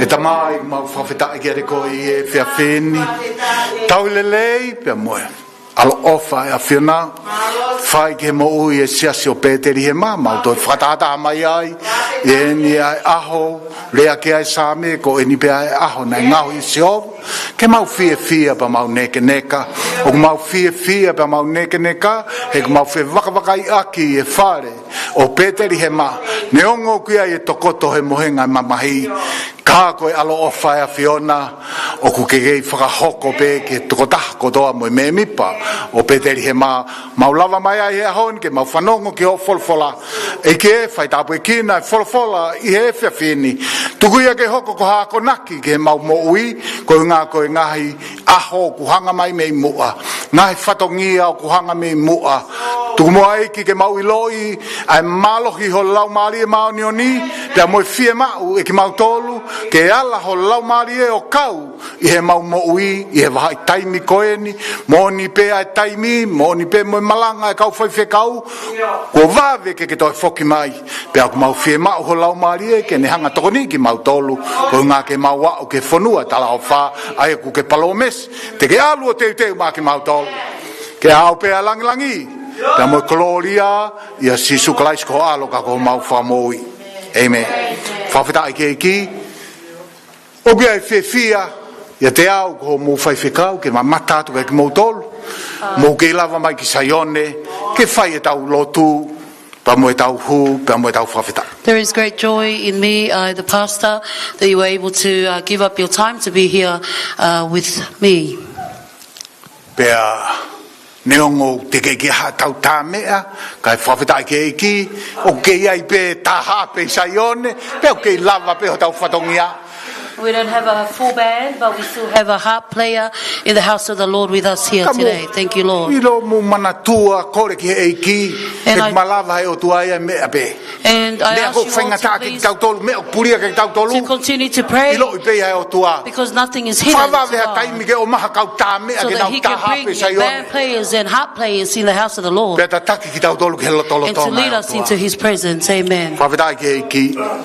Tamai, mau fakafetaʻi kiate koe ʻi he efiafi ni. Tau lelei pea mo e ʻaloʻofa ʻa e ʻAfiona, fai ki he moʻui ʻa e siasi ʻo Pētelihema, mau toe fakatahataha mai ai ʻi heni ʻa e ʻaho, lea ki ai ʻa e Saame, ko eni pē ʻa e ʻaho naʻe ngaohi ʻe Sihova ke mau fiefia pea mau nekeneka. ʻOku mau fiefia pea mau nekeneka he ʻoku mau fevakavakaiʻaki ʻi he fale ʻo Pētelihema, neongo ʻoku ʻi ai e tokoto he mohenga ʻa e mamahi, ka ko e ʻaloʻofa ʻa e ʻAfiona ʻoku ke kei fakahoko pē ki he tokotaha kotoa mo e mēmipa ʻo Pētelihema. Mau lava mai ai he ʻaho ni ke mau fanongo ki hoʻo folofola. ʻEiki ē, fai tāpuekina e folofola ʻi he efiafi ni. Tuku ia ke hoko ko ha akonaki ki heʻemau moʻui, koeʻuhi ko e ngaahi ʻaho ʻoku hanga mai mei muʻa, ngaahi fatongia ʻoku hanga mei muʻa. Tuku muʻa ʻEiki ke mau ʻiloʻi ʻa e mālohi ho Laumālie Māʻoniʻoni, pea mo e fiemaʻu ʻe kimautolu ke ala ho Laumālie ʻo kau ʻi heʻemau moʻui ʻi he vahaʻa taimi ko eni. Moʻoni pē ʻa e taimi, moʻoni pē mo e malanga ʻa e kau faifekau, kuo vave ke ke toe foki mai. Pea ʻoku mau fiemaʻu ho Laumālie ke ne hanga ʻo tokoniʻi kimautolu, koeʻuhi ke mau aʻu ki he fonua talaʻofa, ʻa ia ʻoku ke palōmesi te ke ʻalu ʻo teuteu maʻa kimautolu. Ke ʻaʻau pē ʻa e langilangi pea mo e kolōlia ʻia Sīsū Kalaisi ko ho ʻAlo ka ko homau Fakamoʻui. ʻĒmeni. Fakafetaʻi ki he ʻEiki. ʻOku ʻi ai e fiefia ʻiate au ko hoʻomou faifekau ke mamata atu kiate kimoutolu. Mou kei lava mai ki Saione ke fai ʻetau lotu, pea mo ʻetau hū, pea mo ʻetau fakafetaʻi. There is great joy in me, uh, the pastor, that you were able to, uh, give up your time to be here, uh, with me. Pea neongo ʻoku teʻeki ke ʻi ai haʻatau tā meʻa, kae fakafetaʻi ki he ʻEiki, ʻoku kei ʻi ai pē taha pē ʻi Saione, pea ʻoku kei lava pē hotau fatongia. We don't have a full band, but we still have a harp player in the house of the Lord with us here today. Thank you, Lord. ʻIlo mo manatua, kole ki he ʻEiki, he ʻoku malava ʻe he ʻOtua ia e meʻa pē. And I ask you all to please, meʻa ʻoku faingataʻa kiate kitautolu, meʻa ʻoku pulia kiate kitautolu, to continue to pray, ʻiloʻi pē ia ʻe he ʻOtua. Because nothing is hidden to God. Fakaava ha taimi ke ʻomai ha kau tā meʻa ke nau tā haafe ʻi Saione. So that he can bring band players and harp players in the house of the Lord. Pea tataki kitautolu ki he lotolotonga ʻo e ʻOtua. And to lead us into his presence. Amen. Fakafetaʻi ki he ʻEiki.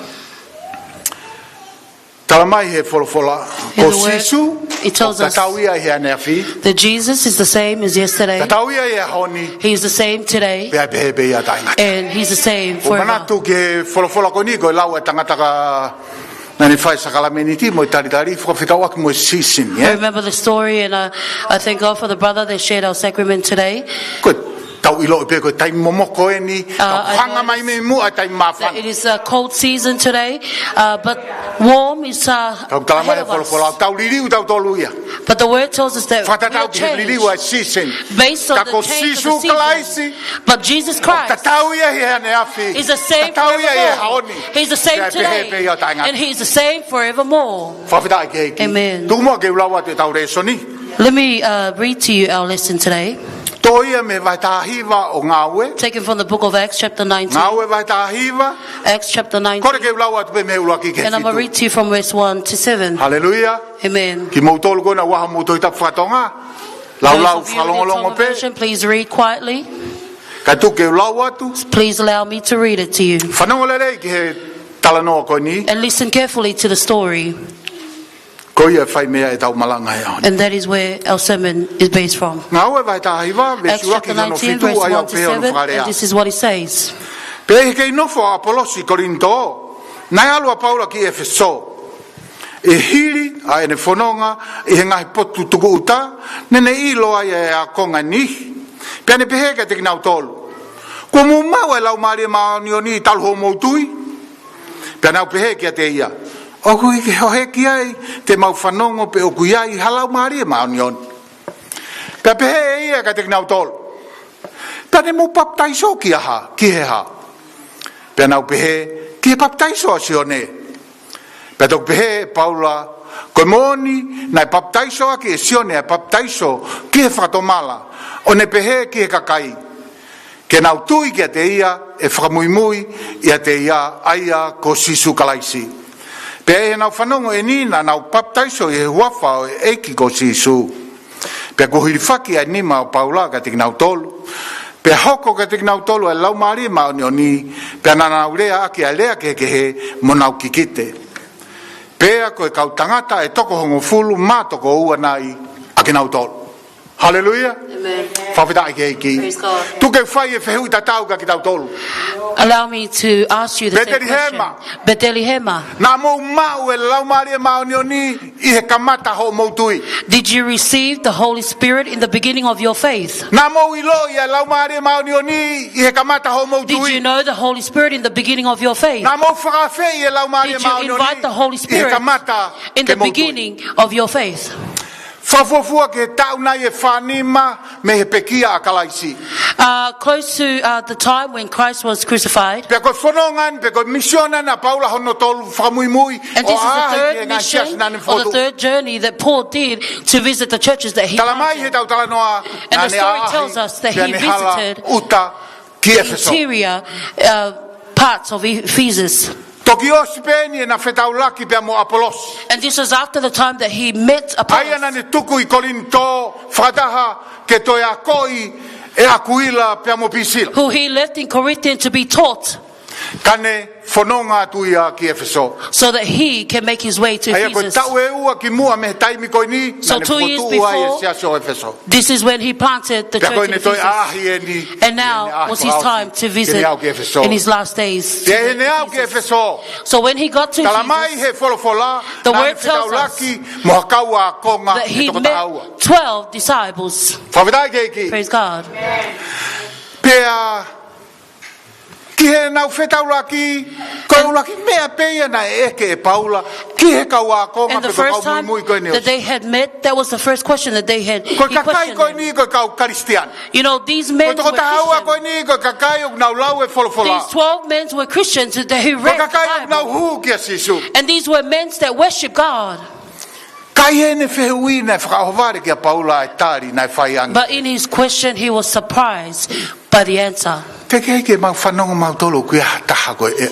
Talamai ʻe he folofola, ko Sīsū, ʻoku tatau ia ʻi he ʻaneafi. In the word, it tells us that Jesus is the same as yesterday. Tatau ia ʻi he ʻaho ni. He is the same today. Pea pehē pē ia taʻengata. And he's the same forever. ʻOku ou manatu ki he folofola ko eni, ko e lau ʻa e tangata ka naʻa ne fai e sākalamēniti mo e talitali, fakafekauʻaki mo e sīsini, ē? I remember the story, and I, I thank God for the brother that shared our sacrament today. Ko e tau ʻiloʻi pē ko e taimi momoko eni, uh, tau hanga mai mei muʻa e taimi māfana. It is a cold season today, uh, but warm is, uh, ahead of us. Tau talamai ʻe he folofola, tau liliu tautolu ia. But the word tells us that we are changed. Fakatatau ki he liliu ʻa e sīsini. Based on the change of the season. Ka ko Sīsū Kalaisi, but Jesus Christ, ʻoku tatau ia ʻi he ʻaneafi. Is the same forevermore. Tatau ia ʻi he ʻaho ni. He's the same today. Pea pehē pē ia taʻengata. And he is the same forevermore. Fakafetaʻi ki he ʻEiki. Amen. Tuku muʻa ke u lau atu ʻetau lēsoni. Let me, uh, read to you our lesson today. Toʻo ia mei he vahe taha hiva ʻo Ngāue. Taken from the book of Acts, chapter nineteen. Ngāue vahe taha hiva. Acts chapter nineteen. Kole ke u lau atu pē mei he ʻuluaki ki he fitu. And I'm gonna read to you from verse one to seven. Haleluia. Amen. Kimoutolu ko ena ʻoku ʻi ai homou Tohi Tapu faka-Tonga, lau lau fakalongolongo pē. Those of you with your Tonga version, please read quietly. Kae tuku ke u lau atu. Please allow me to read it to you. Fanongo lelei ki he talanoa ko eni. And listen carefully to the story. Ko ia ʻe fai mei ai ʻetau malanga he ʻaho ni. And that is where our sermon is based from. Ngāue vahe taha hiva, veesi ʻuluaki ki hono fitu, ʻa ia ʻoku pehē hono fakalea. Acts chapter nineteen, verse one to seven, and this is what it says. Pea ʻi he kei nofo ʻa ʻApolosi ʻi Kolinitō, naʻe ʻalu ʻa Paula ki ʻEfesō. ʻI he hili ʻa ʻene fononga ʻi he ngaahi potu tukuʻuta, naʻa ne ʻilo ai ʻa e ākonga ʻe niʻihi. Pea ne pehē kiate kinautolu, kuo mou maʻu ʻa e Laumālie Māʻoniʻoni talu hoʻomou tui? Pea nau pehē kiate ia, ʻoku ʻikai ke hōheki ai te mau fanongo pe ʻoku ʻi ai ha Laumālie Māʻoniʻoni. Pea pehē ʻe ia kiate kinautolu, pea ne mou papitaiso ki he hā, ki he hā? Pea nau pehē, ki he papitaiso ʻa Sione. Pea toki pehē ʻe Paula, ko e moʻoni, naʻe papitaiso ʻaki ʻe Sione ʻa e papitaiso ki he fakatomala, ʻo ne pehē ki he kakai ke nau tui kiate ia ʻe fakamuimui ʻiate ia, ʻa ia ko Sīsū Kalaisi. Pea ʻi heʻenau fanongo ʻeni naʻa nau papitaiso ʻi he huafa ʻo e ʻEiki ko Sīsū. Pea kuo hilifaki ʻa e nima ʻo Paula kiate kinautolu, pea hoko kiate kinautolu ʻa e Laumālie Māʻoniʻoni, pea naʻa nau lea ʻaki ʻa e lea kehekehe mo nau kikite. Pea ko e kau tangata ʻe toko hongofulu mā toko ua nai ʻa kinautolu. Haleluia. Amen. Fakafetaʻi ki he ʻEiki. Praise God. Tuku ke u fai e fehuʻi tatau kiate kitautolu. Allow me to ask you the same question. Petelihema. Petelihema. Naʻa mou maʻu e Laumālie Māʻoniʻoni ʻi he kamata hoʻomou tui? Did you receive the Holy Spirit in the beginning of your faith? Naʻa mou ʻiloʻi ʻa e Laumālie Māʻoniʻoni ʻi he kamata hoʻomou tui? Did you know the Holy Spirit in the beginning of your faith? Naʻa mou fakaafeʻi e Laumālie Māʻoniʻoni ʻi he kamata ke mou tui? Did you invite the Holy Spirit in the beginning of your faith? Fakafuofua ki he taʻu nai ʻe fā nima mei he pekia ʻa Kalaisi. Uh, close to, uh, the time when Christ was crucified. Pea ko e fononga eni, pea ko e misiona eni ʻa Paula hono tolu fakamuimui ʻo ʻaʻahi ki he ngaahi siasi naʻa ne fokotuʻu. And this is the third mission or the third journey that Paul did to visit the churches that he planted. Talamai ʻe heʻetau talanoa, naʻa ne ʻaʻahi, pea ne hala ʻuta ki ʻEfesō. And the story tells us that he visited the interior, uh, parts of Ephesus. Toki ʻosi pē eni ʻena fetaulaki pea mo ʻApolosi. And this was after the time that he met Apollos, ʻa ia naʻa ne tuku ʻi Kolinitō fakataha ke toe akoʻi ʻe ʻAkuila pea mo Pisila, who he left in Corinthian to be taught, ka ne fononga atu ia ki ʻEfesō. So that he can make his way to Ephesus. ʻA ia ko e taʻu ʻe ua kimuʻa mei he taimi ko eni naʻa ne fokotuʻu ai e siasi ʻo ʻEfesō. So two years before, this is when he planted the church in Ephesus. Pea ko ʻene toe ʻaʻahi eni, ʻene ʻaʻahi fakaʻosi, ʻene aʻu ki ʻEfesō. And now was his time to visit in his last days. Pea ʻi heʻene aʻu ki ʻEfesō, so when he got to Ephesus, talamai ʻe he folofola, the word tells us, naʻa ne fetaulaki mo ha kau ākonga ʻe toko taha ua. That he met twelve disciples. Fakafetaʻi ki he ʻEiki. Praise God. Pea ʻI heʻenau fetaulaki, ko e ʻuluaki meʻa pē ia naʻe ʻeke ʻe Paula ki he kau ākonga pe ko e kau muimui ko eni. And the first time that they had met, that was the first question that they had. He questioned them. Ko e kakai ko eni ko e kau Kalisitiane. You know, these men were Christian. Ko e toko taha ua ko eni ko e kakai ʻoku nau lau e folofola. These twelve men were Christians who read the Bible. Ko e kakai ʻoku nau hū kia Sīsū. And these were men that worship God. Ka ʻi heʻene fehuʻi naʻe fakaʻohovale kia Paula e tali naʻe fai ange. But in his question, he was surprised by the answer. Teʻeki ai ke mau fanongo mautolu ʻoku ʻi ai ha taha ko e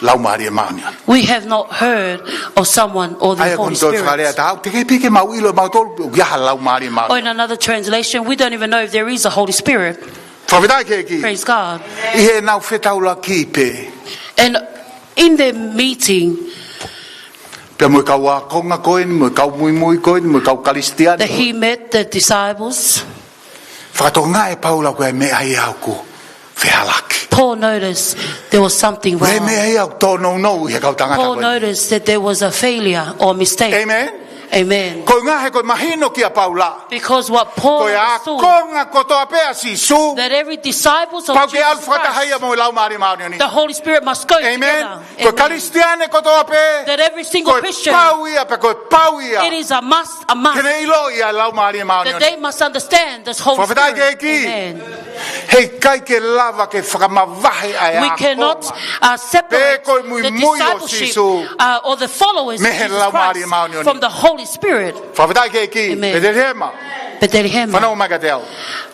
Laumālie Māʻoniʻoni. We have not heard of someone or the Holy Spirit. ʻA ia ko hono toe fakalea ʻe taha, teʻeki ai pē ke mau ʻilo mautolu ʻoku ʻi ai ha Laumālie Māʻoniʻoni. Or in another translation, we don't even know if there is a Holy Spirit. Fakafetaʻi ki he ʻEiki. Praise God. ʻI heʻenau fetaulaki pē. And in the meeting, pea mo e kau ākonga ko eni, mo e kau muimui ko eni, mo e kau Kalisitiane. That he met the disciples. Fakatokangaʻi ʻe Paula ko e meʻa ia ʻoku fehālaaki. Paul noticed there was something wrong. Ko e meʻa ia ʻoku tōnounou ʻi he kau tangata ko eni. Paul noticed that there was a failure or mistake. Amen. Amen. Koeʻuhi he ko e mahino kia Paula. Because what Paul understood, ko e ākonga kotoa pē ʻa Sīsū, that every disciples of Jesus Christ, pau ke ʻalu fakataha ia mo e Laumālie Māʻoniʻoni. The Holy Spirit must go together. Amen. Amen. Ko e Kalisitiane kotoa pē, that every single Christian, ko e pau ia, pea ko e pau ia, it is a must, a must, ke ne ʻiloʻi ʻa e Laumālie Māʻoniʻoni. That they must understand this Holy Spirit. Fakafetaʻi ki he ʻEiki. Amen. Heʻikai ke lava ke fakamavahe ʻa e ākonga, pe ko e muimui ʻo Sīsū, pe ko e discipleship, uh, or the followers of Jesus Christ, mei he Laumālie Māʻoniʻoni, from the Holy Spirit. Fakafetaʻi ki he ʻEiki. Amen. Petelihema. Petelihema. Fanongo mai kiate au.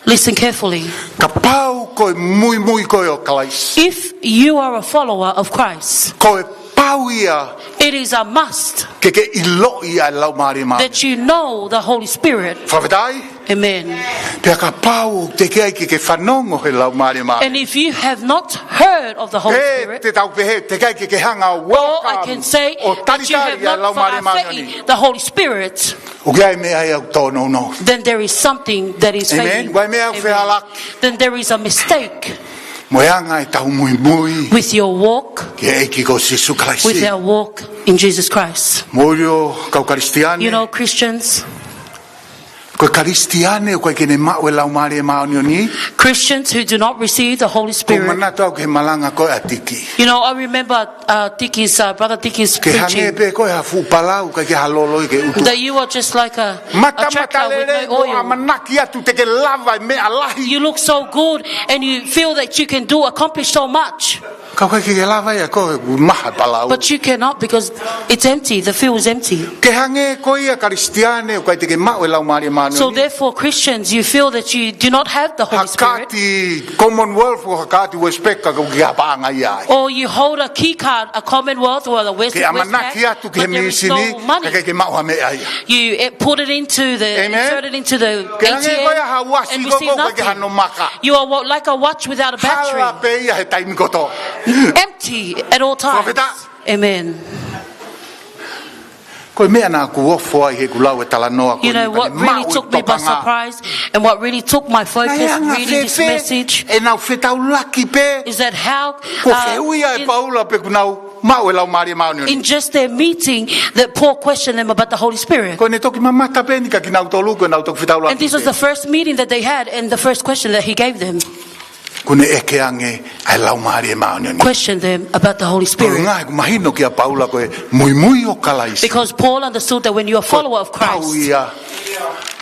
Listen carefully. Kapau ko e muimui koe ʻo Kalaisi, if you are a follower of Christ, ko e pau ia, it is a must, ke ke ʻiloʻi ʻa e Laumālie Māʻoniʻoni, that you know the Holy Spirit. Fakafetaʻi. Amen. Pea kapau teʻeki ai ke ke fanongo he Laumālie Māʻoniʻoni, and if you have not heard of the Holy Spirit, ʻe, te tau pehē, teʻeki ai ke ke hanga ʻo welcome, or I can say, ʻo talitali ʻa e Laumālie Māʻoniʻoni, that you have not, uh, faith the Holy Spirit, ʻoku ʻi ai e meʻa ia ʻoku tōnounou. Then there is something that is failing. Amen. Ko e meʻa ʻoku fehālaaki. Amen. Then there is a mistake. Mo e anga ʻetau muimui, with your walk, ki he ʻEiki ko Sīsū Kalaisi, with our walk in Jesus Christ. Mou ʻilo, kau Kalisitiane. You know, Christians, ko e Kalisitiane ʻoku ʻikai ke ne maʻu e Laumālie Māʻoniʻoni, Christians who do not receive the Holy Spirit. ʻOku ou manatu au ki he malanga ko ē ʻa Tiki. You know, I remember, uh, Tiki's, uh, Brother Tiki's preaching. Ke hangē pē ko ha fuʻu palau ʻikai ke ha loloi ke utu. That you are just like a, a tractor with no oil. Matamata lelei, mo ʻamanaki atu te ke lava e meʻa lahi. You look so good and you feel that you can do, accomplish so much. Ka ʻoku ʻikai ke lava ia ko e maha palau. But you cannot because it's empty. The field is empty. Ke hangē ko ia Kalisitiane ʻoku ʻikai te ke maʻu e Laumālie Māʻoniʻoni. So therefore, Christians, you feel that you do not have the Holy Spirit. Ha kaati Commonwealth ʻo ha kaati Westpac ka ʻoku ʻikai ha paʻanga ia ai. Or you hold a key card, a Commonwealth or the West, Westpac, but there is no money. Ke ʻamanaki atu ki he mīsini, ka ʻoku ʻikai ke maʻu ha meʻa ia. You, eh, put it into the, Amen, insert it into the A T M, and you see nothing. Ke hangē ko ia ha uasi ko ē ʻoku ʻikai ke hano maka. You are wa-, like a watch without a battery. Hala pē ia he taimi kotoa. Empty at all times. Fakafetaʻi. Amen. Ko e meʻa naʻá ku ofo ai heʻeku lau e talanoa ko eni, You know what really took me by surprise and what really took my focus reading this message, naʻe anga-fēfē ʻenau fetaulaki pē, is that how, uh, ko e fehuʻi ia ʻe Paula pe ʻoku nau maʻu e Laumālie Māʻoniʻoni. In just their meeting that Paul questioned them about the Holy Spirit. Ko ʻene toki mamata pē eni kia kinautolu, ko ʻenau toki fetaulaki pē. And this was the first meeting that they had, and the first question that he gave them. Kuo ne ʻeke ange ʻa e Laumālie Māʻoniʻoni. Question them about the Holy Spirit. Koeʻuhi he ʻoku mahino kia Paula ko e muimui ʻo Kalaisi, Because Paul understood that when you're a follower of Christ, ko e pau ia,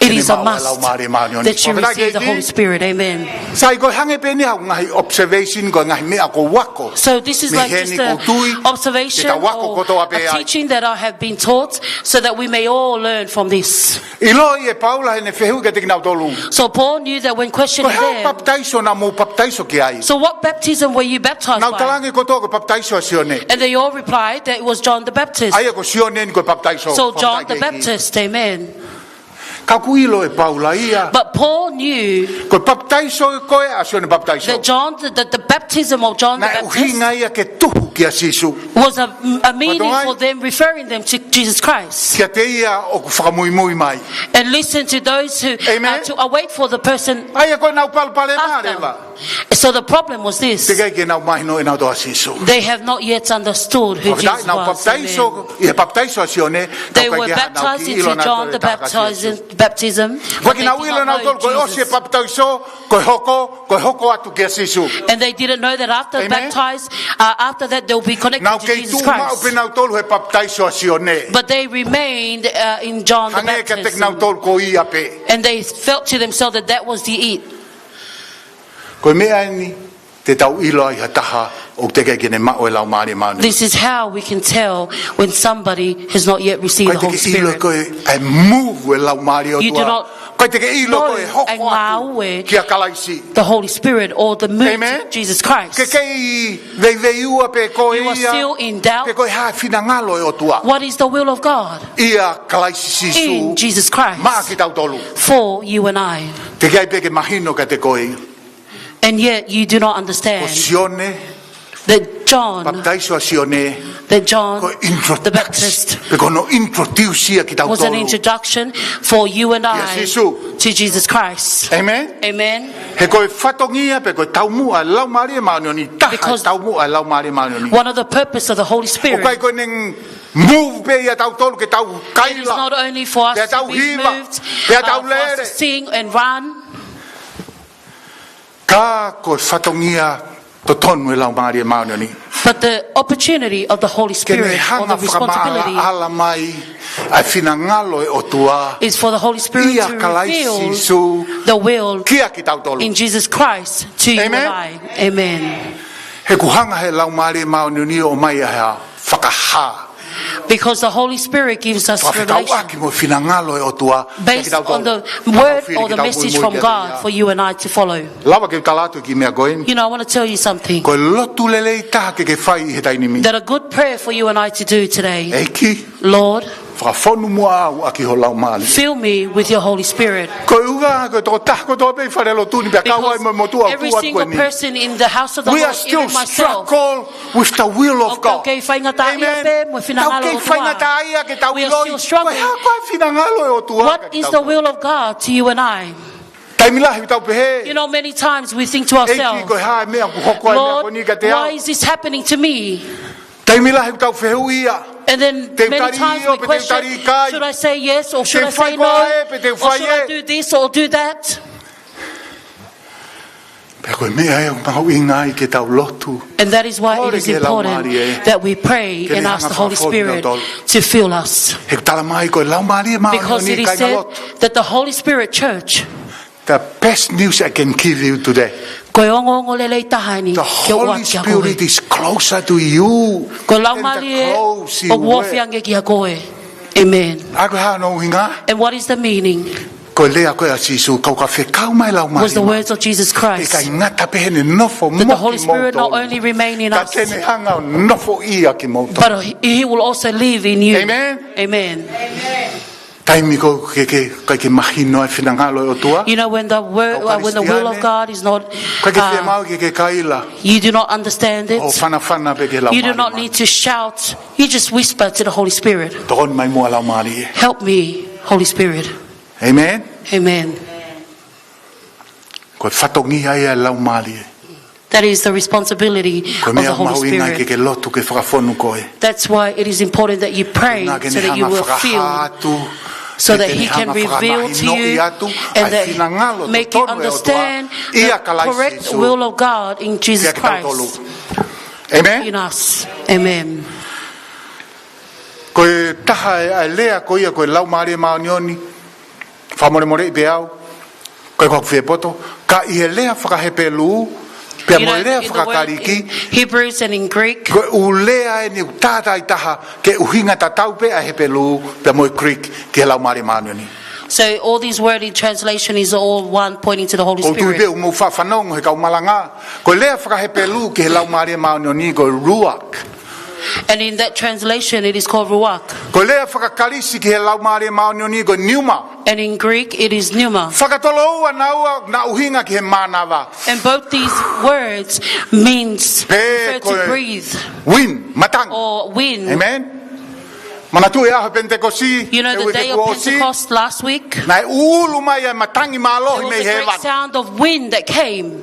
it is a must, ke ne maʻu ʻa e Laumālie Māʻoniʻoni, that you receive the Holy Spirit. Amen. Sai, ko e hangē pē eni haʻaku ngaahi observation, ko e ngaahi meʻa kuo u ako. So this is like just a observation or a teaching that I have been taught, so that we may all learn from this. ʻIloʻi ʻe Paula heʻene fehuʻi kiate kinautolu, So Paul knew that when questioned there, Ko e hā e papitaiso naʻa mou papitaiso ki ai? So what baptism were you baptized by? Nau talaange kotoa ko e papitaiso ʻa Sione. And they all replied that it was John the Baptist. ʻA ia ko Sione eni ko e papitaiso. So John the Baptist, amen. Ka ʻoku ʻilo ʻe Paula ia, But Paul knew ko e papitaiso ko ē ʻa Sione Papitaiso, that John, the, the, the baptism of John the Baptist naʻe ʻuhinga ia ke tuhu kia Sīsū. Was a, a meaning for them, referring them to Jesus Christ. Kiate ia ʻoku fakamuimui mai. And listen to those who, Amen, are to await for the person after. ʻA ia ko ʻenau palopalema leva. So the problem was this. Teʻeki ai ke nau mahino ʻe nautolu ʻa Sīsū. They have not yet understood who Jesus was. Fakafetaʻi, nau papitaiso, amen, ʻi he papitaiso ʻa Sione, ka ʻoku ʻikai ke nau kiʻi ʻilo nautolu e taha kia Sīsū. They were baptized into John the Baptist, but they did not know Jesus. Ko e kinautolu ʻilo nautolu, ko e ʻosi e papitaiso, ko e hoko, ko e hoko atu kia Sīsū. And they didn't know that after baptize, uh, after that they'll be connected to Jesus Christ. Amen. Nau kei tuʻu maʻu pē nautolu he papitaiso ʻa Sione. But they remained, uh, in John the Baptist. Hangē kiate kinautolu ko ia pē. And they felt to themselves that that was the it. Ko e meʻa eni te tau ʻilo ai ha taha ʻoku teʻeki ke ne maʻu e Laumālie Māʻoniʻoni. This is how we can tell when somebody has not yet received the Holy Spirit. ʻIkai te ke ʻilo ko e move e Laumālie ʻo e ʻOtua. You do not know and ngāue the Holy Spirit or the move of Jesus Christ. Ko e teʻeki ʻilo ko e hoko atu kia Kalaisi. Amen. Ke kei veiveiua pē koe ia. You are still in doubt. Pe ko e hā e finangalo ʻo e ʻOtua. What is the will of God? ʻIa Kalaisi Sīsū. In Jesus Christ. Maʻa kitautolu. For you and I. Teʻeki ai pē ke mahino kiate koe. And yet you do not understand. Ko Sione, that John, papitaiso ʻa Sione, that John the Baptist, ko e introduction, pe ko hono introduce ia kitautolu. Was an introduction for you and I to Jesus Christ. Kia Sīsū. Amen. Amen. He ko e fatongia pe ko e taumuʻa e Laumālie Māʻoniʻoni, taha e taumuʻa e Laumālie Māʻoniʻoni. Because one of the purpose of the Holy Spirit, ʻoku ʻikai ko ʻene move pē ia tautolu ke tau kaila, it is not only for us to be moved, pea tau hiva, pea tau lele, uh, for us to sing and run. Ka ko e fatongia totonu e Laumālie Māʻoniʻoni. But the opportunity of the Holy Spirit, or the responsibility, ke ne hanga fakamaʻalaʻala mai ʻa e finangalo ʻo e ʻOtua, is for the Holy Spirit to reveal the will, ʻia Kalaisi Sīsū, kia kitautolu, in Jesus Christ to you and I. Amen. Amen. He ʻoku hanga he Laumālie Māʻoniʻoni ʻo ʻomai ʻa e fakahā. Because the Holy Spirit gives us revelation. Fakafekauʻaki mo e finangalo ʻo e ʻOtua kia kitautolu. Based on the word or the message from God for you and I to follow. Lava ke u tala atu e kiʻi meʻa ko eni. You know, I want to tell you something. Ko e lotu lelei taha ke ke fai ʻi he taimi ni. That a good prayer for you and I to do today. ʻEiki, Lord, fakafonu muʻa au ʻaki ho Laumālie. Fill me with your Holy Spirit. Ko e ʻuhinga ko e tokotaha kotoa pē ʻi he fale lotu ni pea kau ai mo e motuʻa ʻOtua ko eni. Because every single person in the house of the Lord, even myself, we are still struggle with the will of God. ʻOku tau kei faingataʻaʻia pē mo e finangalo ʻo e ʻOtua. Amen. Tau kei faingataʻaʻia ke tau ʻiloʻi ko e hā koā e finangalo ʻo e ʻOtua kia kitautolu. We are still struggling. What is the will of God to you and I? Taimi lahi ʻoku tau pehē, you know, many times we think to ourselves, ʻEiki, ko e hā e meʻa ʻoku hoko ai e meʻa ko eni kiate au? Lord, why is this happening to me? Taimi lahi ʻoku tau fehuʻia, And then many times we question, te u tali ʻio pe te u tali ʻikai? Should I say yes or should I say no? Te u fai ko ē pe te u fai ē? Or should I do this or do that? Pea ko e meʻa ia ʻoku mahuʻinga ai ke tau lotu. And that is why it is important that we pray and ask the Holy Spirit to fill us. Kole ke Laumālie ke ne hanga fakafonu kitautolu. He ʻoku tala mai ko e Laumālie Māʻoniʻoni, kāinga lotu. Because it is said that the Holy Spirit, church, The best news I can give you today. Ko e ongoongo lelei taha eni ke u ʻoatu kia koe. The Holy Spirit is closer to you than the clothes you wear. Ko e Laumālie ʻoku ofi ange kia koe. Amen. ʻA ia ko e hā hono ʻuhinga? And what is the meaning? Ko e lea ko ē ʻa Sīsū, ka ʻoku fekau mai e Laumālie Māʻoniʻoni. Was the words of Jesus Christ. ʻIkai ngata pē heʻene nofo mo kimoutolu. That the Holy Spirit not only remain in us, ka te ne hanga ʻo nofoʻia kimoutolu. But he, he will also live in you. Amen. Amen. Taimi ko ē ʻoku ʻikai ke, ke, ke mahino ai e finangalo ʻo e ʻOtua. You know, when the word, uh, when the will of God is not, uh, ʻikai ke fiemaʻu ke ke kaila. You do not understand it. ʻO fanafana pē ki he Laumālie Māʻoniʻoni. You do not need to shout. You just whisper to the Holy Spirit. Tokoni mai muʻa Laumālie. Help me, Holy Spirit. Amen. Amen. Ko e fatongia ia e Laumālie. That is the responsibility of the Holy Spirit. Ko e meʻa mahuʻinga ke ke lotu ke fakafonu koe. That's why it is important that you pray so that you will feel, so that he can reveal to you and that make you understand the correct will of God in Jesus Christ in us. Amen. Ko e taha e, e lea ko ia ko e Laumālie Māʻoniʻoni. Fakamolemoleʻi pē au, ʻikai ko haʻaku fie poto, ka ʻi he lea faka-Hepelū, pea mo e lea faka-Kalisi, you know, in the word in Hebrews and in Greek, ko e ʻū lea eni ʻoku tātāitaha, ko e ʻuhinga tatau pē ʻa e Hepelū, pea mo e Greek, ki he Laumālie Māʻoniʻoni. So all these word in translation is all one pointing to the Holy Spirit. ʻOku ou tui pē ʻoku mou faʻa fanongo he kau malanga, ko e lea faka-Hepelū ki he Laumālie Māʻoniʻoni ko e ruach. And in that translation, it is called ruach. Ko e lea faka-Kalisi ki he Laumālie Māʻoniʻoni ko e pneuma. And in Greek, it is pneuma. Fakatouloua naua ʻoku na ʻuhinga ki he mānava. And both these words means, refer to breathe. Pe ko e wind, matangi. Or wind. Amen. Manatuʻi e ʻaho Penitekosi, e uike kuo ʻosi. You know the day of Pentecost last week? Naʻe ʻuʻulu mai e matangi mālohi mei hēvani. There was a great sound of wind that came.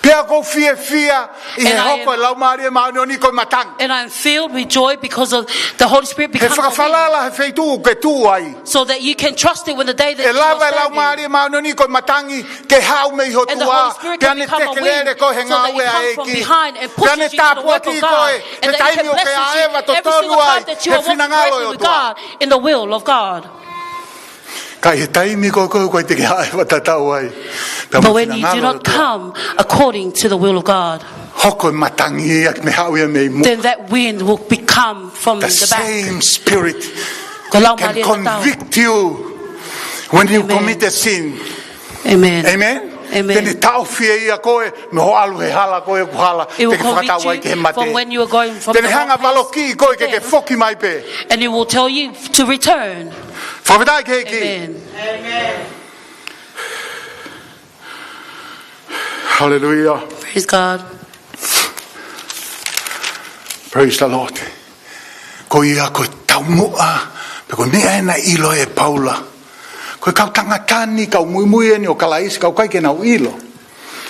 Pea ʻoku ou fiefia ʻi he hoko e Laumālie Māʻoniʻoni ko e matangi. And I am filled with joy because of the Holy Spirit becoming a wing. He fakafalala he feituʻu ʻoku ke tuʻu ai. So that you can trust it when the day that you are standing. ʻE lava e Laumālie Māʻoniʻoni ko e matangi ke haʻu mei ho tuʻa, pea ne tekelele koe he ngāue ʻa e ʻEiki. And the Holy Spirit can become a wing so that it comes from behind and pushes you to the work of God, and that it can bless you every single time that you are walking correctly with God in the will of God. Pea ne tāpuakiʻi koe he taimi ʻoku ke ʻaeva ʻo tō atu. Ka ʻi he taimi ko ē ʻoku ʻikai te ke ʻaeva ʻo tatau ai pea mo e finangalo ʻo e ʻOtua. But when you do not come according to the will of God, Hoko e matangi ia ke ne haʻu ia mei muʻa. Then that wind will become from the back. The same spirit can convict you when you commit a sin. Amen. Amen? Amen. Te ne taʻofi ʻe ia koe mei hoʻo ʻalu he hala ko ē ʻoku hala, te ke fakatau ai ki he mate. It will convict you from when you are going from the wrong place. Te ne hanga ʻo valokiʻi koe ke ke foki mai pē. And it will tell you to return. Fakafetaʻi ki he ʻEiki. Amen. Hallelujah. Praise God. Praise the Lord. Ko ia ko e taumuʻa, pe ko e meʻa ē naʻe ʻilo ʻe Paula. Ko e kau tangata ni, kau muimui eni ʻo Kalaisi, ka ʻoku ʻikai ke nau ʻilo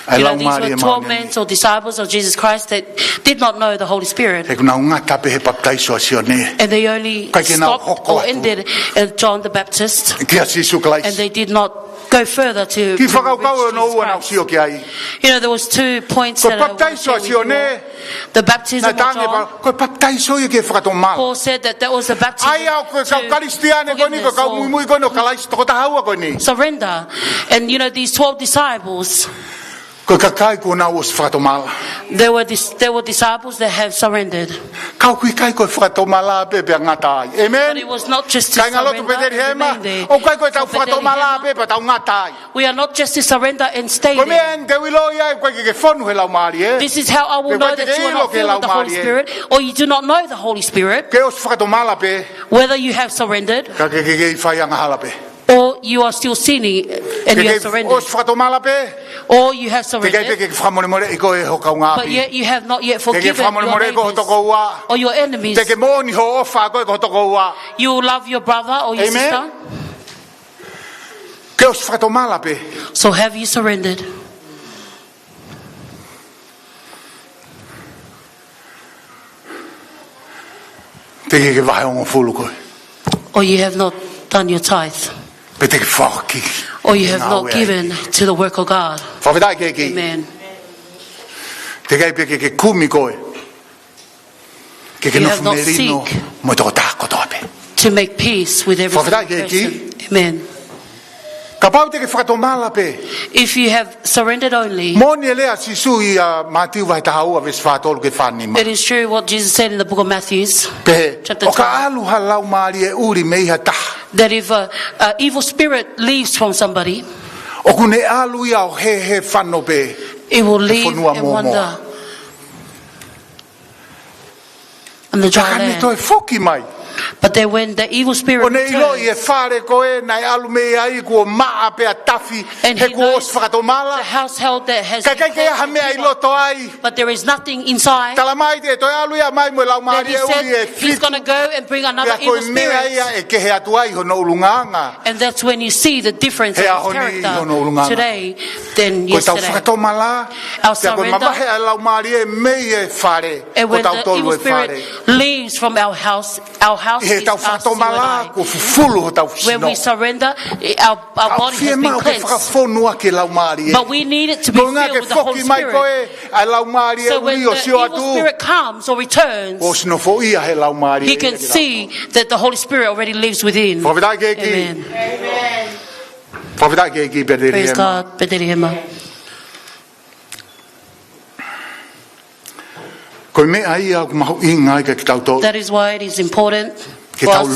ʻa e Laumālie Māʻoniʻoni. You know, these were twelve men or disciples of Jesus Christ that did not know the Holy Spirit. He ʻoku nau ngata pē he papitaiso ʻa Sione. And they only stopped or ended at John the Baptist. ʻIkai ke nau hoko atu kia Sīsū Kalaisi. And they did not go further to, to reach Jesus Christ. Kiʻi fakakaukau ʻe ua naʻa nau sio ki ai. You know, there was two points that I want to share with you all. Ko e papitaiso ʻa Sione, The baptism of John. Naʻe talaange ʻe Paula, ko e papitaiso ia ki he fakatomala. Paul said that that was a baptism to forgiveness or ʻA ia ko e kau Kalisitiane ko eni, ko e kau muimui ko eni ʻo Kalaisi, toko taha ua ko eni. Surrender. And, you know, these twelve disciples, Ko e kakai kuo nau ʻosi fakatomala. There were dis-, there were disciples that have surrendered. Ka ʻoku ʻikai ko e fakatomala pē pea ngata ai. Amen? But it was not just to surrender and remain there. Kāinga lotu Petelihema, ʻoku ʻikai ko ʻetau fakatomala pē pea tau ngata ai. For Petelihema, we are not just to surrender and stay there. Ko e meʻa eni te u ʻiloʻi ai ʻoku ʻikai ke ke fonu he Laumālie. This is how I will know that you are not filled with the Holy Spirit, or you do not know the Holy Spirit. Pe ʻoku ʻikai te ke ʻilo ke Laumālie. Ke ʻosi fakatomala pē. Whether you have surrendered, Ka ke, ke, ke ʻi fai angahala pē. Or you are still sinning and you have surrendered. Ke, ke ʻosi fakatomala pē. Or you have surrendered, Teʻeki ai pē ke ke fakamolemoleʻi koe ho kaungāʻapi. But yet you have not yet forgiven your neighbors or your enemies. Teʻeki ai pē ke ke fakamolemoleʻi koe ho tokoua. Teʻeki ai pē ke ke moʻoni hoʻo ʻofa koe ki ho tokoua. Amen? You love your brother or your sister. Amen? Ke ʻosi fakatomala pē. So have you surrendered? Teʻeki ke ke vahe hongofulu koe. Or you have not done your tithe. Pe teʻeki ke ke foaki ki he ngāue ʻa e ʻEiki. Or you have not given to the work of God. Fakafetaʻi ki he ʻEiki. Amen. Teʻeki ai pē ke ke kumi koe ke ke nofo melino mo e tokotaha kotoa pē. You have not seek to make peace with every single person. Fakafetaʻi ki he ʻEiki. Amen. Kapau te ke fakatomala pē. If you have surrendered only, Moʻoni e lea ʻa Sīsū ʻia Mātiu vahe taha ua veesi fā tolu ki he fā nima. It is true what Jesus said in the book of Matthew, chapter twelve, Pehē, ʻo ka ʻalu ha laumālie ʻuli mei ha taha, that if a, a evil spirit leaves from somebody, ʻoku ne ʻalu ia ʻo hēhē fano pē he fonua mōmoa. It will leave and wander on the dry land. Ka ka ne toe foki mai. But then when the evil spirit returns, ʻo ne ʻiloʻi e fale ko ē naʻe ʻalu mei ai kuo maʻa pea tafi, he kuo ʻosi fakatomala. And he knows the household that has been cleansed and purified, Ka ʻikai ke ʻi ai ha meʻa ʻi loto ai. But there is nothing inside. Talamai te ne toe ʻalu ia mai mo e laumālie ʻuli ʻe fitu. Then he said he's gonna go and bring another evil spirit. Pea ko e meʻa ia ʻe kehe atu ai hono ʻulungaanga. And that's when you see the difference in his character today than yesterday. He ʻaho ni ʻi hono ʻulungaanga. Ko ʻetau fakatomala, Our surrender. Pea ko e mavahe ʻa e laumālie mei he fale, ko tautolu e fale. And when the evil spirit leaves from our house, our house is us, you and I. ʻI heʻetau fakatomala, kuo fufulu hotau sino. When we surrender, our, our body has been cleansed. Ka ʻoku fiemaʻu ke fakafonu ʻaki e laumālie. But we need it to be filled with the Holy Spirit. Ko e ʻuhinga ke foki mai ko ē ʻa e laumālie ʻuli ʻo sio atu, So when the evil spirit comes or returns, kuo ʻosi nofoʻia he laumālie ia kitautolu. He can see that the Holy Spirit already lives within. Fakafetaʻi ki he ʻEiki. Amen. Fakafetaʻi ki he ʻEiki, Petelihema. Praise God, Petelihema. Ko e meʻa ia ʻoku mahuʻinga ai kiate kitautolu. That is why it is important for us to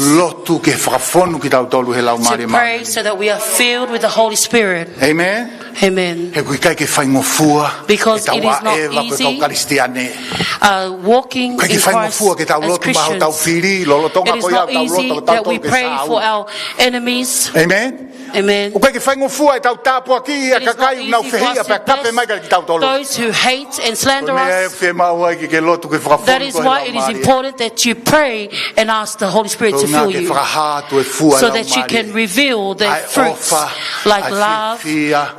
pray so that we are filled with the Holy Spirit. Ke tau lotu ke fakafonu kitautolu he Laumālie Māʻoniʻoni. Amen? Amen. He ʻoku ʻikai ke faingofua ke tau ʻaʻeva ko e kau Kalisitiane. Because it is not easy, uh, walking in Christ as Christians. ʻIkai ke faingofua ke tau lotu maʻa hotau fili, lolotonga ko ia ʻoku tau lotu, tau tau ke sāu. It is not easy that we pray for our enemies. Amen? Amen. ʻOku ʻikai ke faingofua ʻetau tāpuakiʻi ʻa e kakai ʻoku nau fehiʻa pea kape mai kiate kitautolu. It is not easy for us to bless those who hate and slander us. Ko e meʻa ia ʻoku fiemaʻu ai ke ke lotu ke fakafoki koe ʻe he Laumālie. That is why it is important that you pray and ask the Holy Spirit to fill you, so that you can reveal the fruits like love,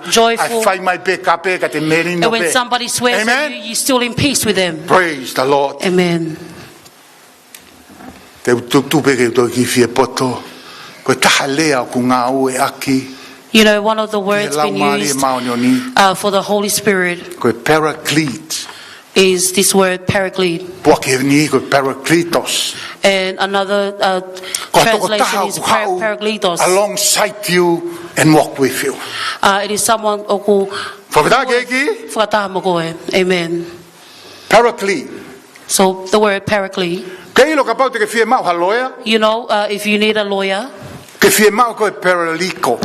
joyful, ʻa e fai mai pē kape ka te melino pē. And when somebody swears at you, you're still in peace with them. Amen. Praise the Lord. Amen. Te u tuʻu pē ke u toe kiʻi fie poto. Ko e taha lea ʻoku ngāueʻaki ʻi he Laumālie Māʻoniʻoni. You know, one of the words being used, uh, for the Holy Spirit, ko e paraclete, is this word paraclete. Puaki ni ko e parakletos. And another, uh, translation is para-, parakletos. Ko e tokotaha ʻoku haʻu alongside you and walk with you. Uh, it is someone ʻoku fakataha ki he ʻEiki. Fakataha mo koe. Amen. Paraclete. So the word paraclete. Ke ʻilo kapau te ke fiemaʻu ha lawyer. You know, uh, if you need a lawyer, ke fiemaʻu ko e paralegal.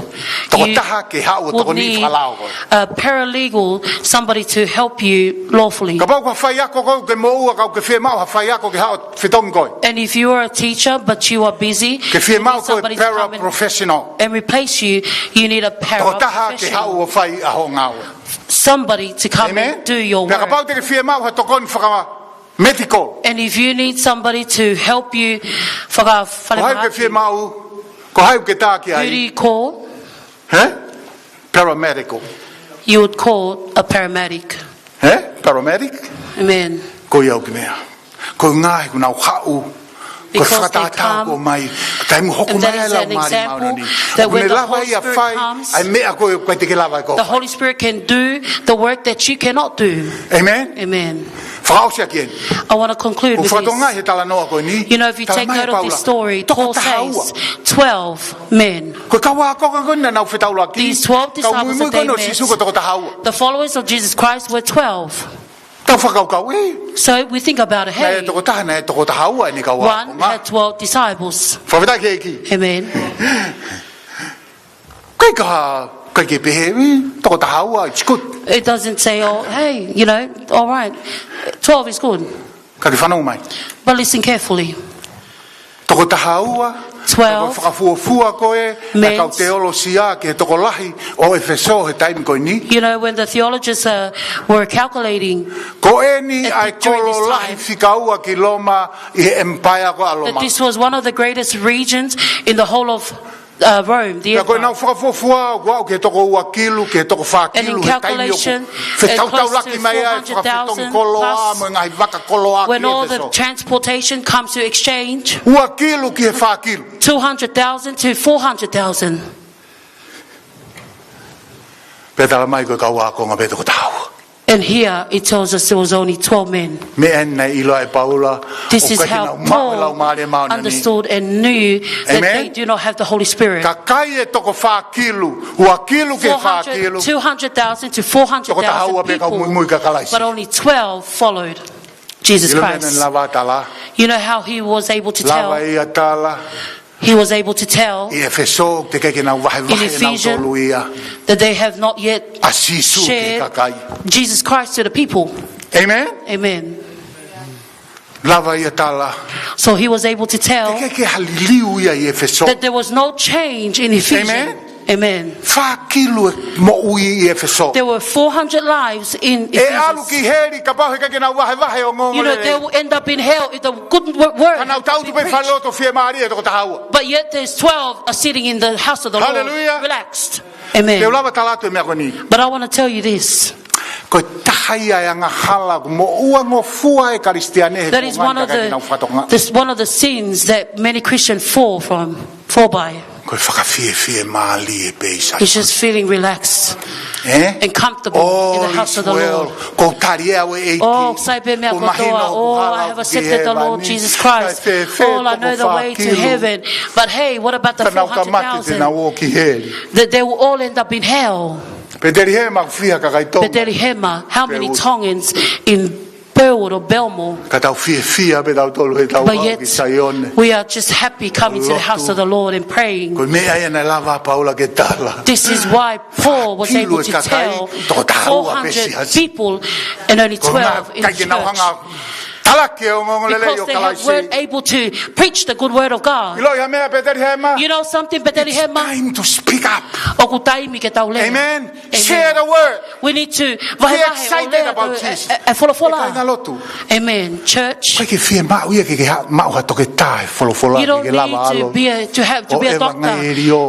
Tokotaha ke haʻu ʻo tokoni fakalao koe. You would need a paralegal, somebody to help you lawfully. Kapau ko ha faiako koe ke moʻua, ka ke fiemaʻu ha faiako ke haʻu ʻo fetongi koe. And if you are a teacher, but you are busy, you need somebody to come and, ke fiemaʻu ko e paraprofessional, and replace you, you need a paraprofessional. Tokotaha ke haʻu ʻo fai ʻa hoʻo ngāue. Somebody to come and do your work. Amen. Pea kapau te ke fiemaʻu ha tokoni faka-medical. And if you need somebody to help you, faka-, falemahaki. Ko hai ʻoku ke fiemaʻu, ko hai ʻoku ke tā ki ai? Who do you call? He? Paramedical. You would call a paramedic. He? Paramedic? Amen. Ko ia ʻoku meʻa. Ko e ngaahi ʻoku nau haʻu ko e fakatātā ko mai, taimi hoko mai ʻa e Laumālie Māʻoniʻoni, ʻoku ne lava ia ʻo fai ʻa e meʻa ko ē ʻoku ʻikai te ke lava ʻe koe ʻo fai. Because they are an example that when the Holy Spirit comes, the work that the Holy Spirit comes, the Holy Spirit can do the work that you cannot do. Amen? Amen. Fakaʻosi ʻaki eni. I wanna conclude with this. ʻOku fakatokangaʻi he talanoa ko eni, You know, if you take note of this story, Paul says, talamai ʻe Paula, toko taha ua. Twelve men. Ko e kau ākonga ko eni naʻa nau fetaulaki. These twelve disciples that they met, kau muimui ko eni ʻo Sīsū ko e toko taha ua. The followers of Jesus Christ were twelve. Tau fakakaukau ē. So we think about it, hey, naʻe toko taha, naʻe toko taha ua ʻene kau ākonga. One had twelve disciples. Fakafetaʻi ki he ʻEiki. Amen. ʻIkai ke, ʻikai ke pehē, toko taha ua, it's good. It doesn't say, oh, hey, you know, all right, twelve is good. Ka ke fanongo mai. But listen carefully. Toko taha ua, twelve, ka ko e fakafuofua ko ē ʻa e kau teolosia ki he tokolahi ʻo ʻEfesō he taimi ko eni. You know, when the theologians, uh, were calculating, ko eni ʻa e kolo lahi fika ua ki Loma ʻi he empire ko ē ʻa Loma. That this was one of the greatest regions in the whole of, uh, Rome, the empire. Pea ko ʻenau fakafuofua, ʻoku aʻu ki he toko ua kilu, ki he toko fā kilu, he taimi ʻoku fetaulaki mai ai e fakafetongi koloa mo e ngaahi vaka koloa ki ʻEfesō. And in calculation, it close to four hundred thousand plus, when all the transportation comes to exchange, ua kilu ki he fā kilu. Two hundred thousand to four hundred thousand. Pea talamai ko e kau ākonga pē toko taha ua. And here it tells us there was only twelve men. Meʻa eni naʻe ʻilo ai ʻe Paula, This is how Paul understood and knew that they do not have the Holy Spirit. ʻOku ʻikai ke nau maʻu e Laumālie Māʻoniʻoni. Amen. Kakai ʻe toko fā kilu, ua kilu ki he fā kilu. Four hundred, two hundred thousand to four hundred thousand people, toko taha ua pē kau muimui kia Kalaisi. But only twelve followed Jesus Christ. ʻIlo meʻa naʻa ne lava ʻo tala? You know how he was able to tell? Lava ia ʻo tala. He was able to tell in Ephesians, ʻoku teʻeki ke nau vahevahe ʻe nautolu ia ʻa Sīsū ki he kakai. That they have not yet shared Jesus Christ to the people. Amen? Amen. Lava ia ʻo tala. So he was able to tell, teʻeki ke ha liliu ia ʻi ʻEfesō, that there was no change in Ephesians. Amen? Amen. Fā kilu e moʻui ʻi ʻEfesō. There were four hundred lives in Ephesians. ʻE ʻalu ki heli kapau heʻikai ke nau vahevahe ʻa e ongoongolelei. You know, they will end up in hell if the good wo-, work has been preached. Ka nau tangutu pē ʻi falelotu ʻo fiemālie ʻe toko taha ua. But yet there's twelve are sitting in the house of the Lord, relaxed. Hallelujah. Amen. Te u lava ʻo tala atu e meʻa ko eni. But I wanna tell you this. Ko e taha ia e angahala ʻoku moʻua ngofua e Kalisitiane he kuonga ni, ka ʻikai ke nau fakatokangaʻi. That is one of the, this, one of the sins that many Christians fall from, fall by. Ko e fakafiefiemālie pē ʻi Saione. It's just feeling relaxed and comfortable in the house of the Lord. All is well. Ko e tali ʻe au e ʻEiki. Oh, sai pē meʻa kotoa. Ko e mahino ʻoku hala ʻoku ki hēvani. Oh, I have accepted the Lord Jesus Christ. Kae fēfē toko fā kilu. All I know the way to heaven. But hey, what about the four hundred thousand? Ka nau ka mate te nau ō ki heli. That they will all end up in hell. Petelihema ʻoku fiha kakai Tonga? Petelihema, how many Tongans in Burwood or Belmore? Ka tau fiefia pē tautolu heʻetau aʻu ki Saione. But yet, we are just happy coming to the house of the Lord and praying. Lotu. Ko e meʻa ia naʻe lava ʻa Paula ke tala. This is why Paul was able to tell four hundred people and only twelve in the church. Fā kilu e kakai, toko taha ua pē siasi. Ko e ʻuhinga ʻikai ke nau hanga Talaki e ongoongolelei ʻo Kalaisi. Because they have, weren't able to preach the good word of God. ʻIloʻi ha meʻa, Petelihema? You know something, Petelihema? It's time to speak up. ʻOku taimi ke tau lea. Amen. Amen. Share the word. We need to vahevahe ʻo lea e folofola. Be excited about Jesus. ʻE kāinga lotu. Amen. Church. ʻOku ʻikai ke fiemaʻu ia ke ke ha-, maʻu ha toketā he folofola ke ke lava ʻalu. You don't need to be a, to have, to be a doctor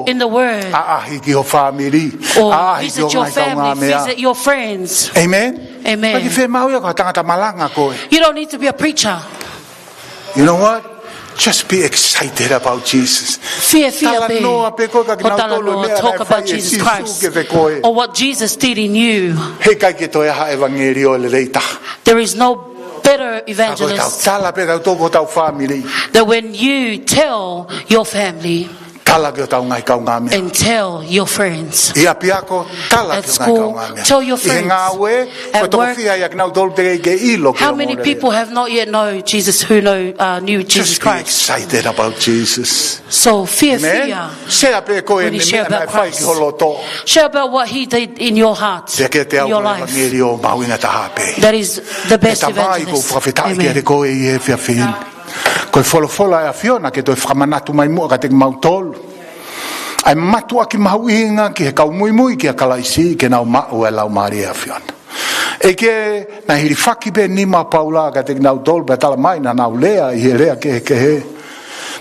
in the word. ʻAʻahi ki ho fāmili. Or visit your family, visit your friends. ʻAʻahi ki ho ngaahi kaungāmeʻa. Amen. Amen. ʻOku ʻikai ke fiemaʻu ia ko ha tangata malanga koe. You don't need to be a preacher. You know what? Just be excited about Jesus. Fiefia pē. Talanoa pē koe kia kinautolu e meʻa naʻe fai ʻe Sīsū kiate koe. Talanoa, talk about Jesus Christ, or what Jesus did in you. He ʻikai ke toe ʻi ai ha ʻevangeliō lelei taha. There is no better evangelist than when you tell your family. Ka ko ʻetau tala pē tautolu ki hotau fāmili. That when you tell your family, Tala ki hotau ngaahi kaungāmeʻa. And tell your friends. ʻI ʻapiako, tala ki ho ngaahi kaungāmeʻa. At school, tell your friends. ʻI he ngāue, ko e toko fiha ia kinautolu teʻeki ke ʻilo ki he ongoongolelei. At work, how many people have not yet know Jesus, who know, uh, knew Jesus Christ? Just be excited about Jesus. So, fiefia when you share about Christ. Amen. Share pē koe e meʻa naʻe fai ki ho loto. Share about what he did in your heart, in your life. Pea ke te au ko e ʻevangeliō mahuʻinga taha pē. That is the best evangelist. ʻE Tamai, ʻoku ou fakafetaʻi kiate koe ʻi he efiafi ni. Amen. Ko e folofola ʻa e ʻAfiona ke toe fakamanatu mai muʻa kiate kimautolu ʻa e mātuʻaki mahuʻinga ki he kau muimui kia Kalaisi ke nau maʻu ʻa e Laumālie ʻo e ʻAfiona. ʻEiki, naʻe hilifaki pē nima ʻo Paula kiate kinautolu pea tala mai naʻa nau lea ʻi he lea kehekehe.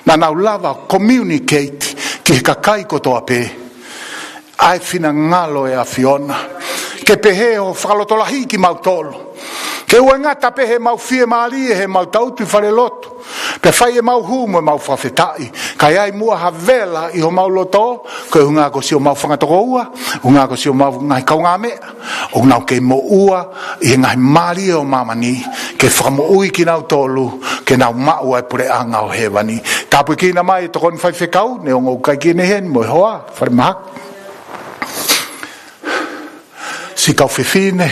Naʻa nau lava communicate ki he kakai kotoa pē ʻa e finangalo ʻo e ʻAfiona. Ke pehē ʻo fakalotolahiʻi kimautolu. Ke ʻoua ʻe ngata pē heʻemau fiemālie, heʻemau tautu ʻi falelotu, pea fai ʻemau hū mo ʻemau fakafetaʻi, kae ʻi ai muʻa ha vela ʻi homau loto, ko e ʻuhinga ko siʻomau fanga tokoua, ʻuhinga ko siʻomau ngaahi kaungāmeʻa, ʻoku nau kei moʻua ʻi he ngaahi mālie ʻo māmani, ke fakamoʻui kinautolu ke nau maʻu ʻa e puleʻanga ʻo hēvani. Tāpuekina mai e tokoni faifekau, neongo ʻoku ʻikai ke ne ʻi heni, mo e hoa falemahaki, siʻi kau fefine,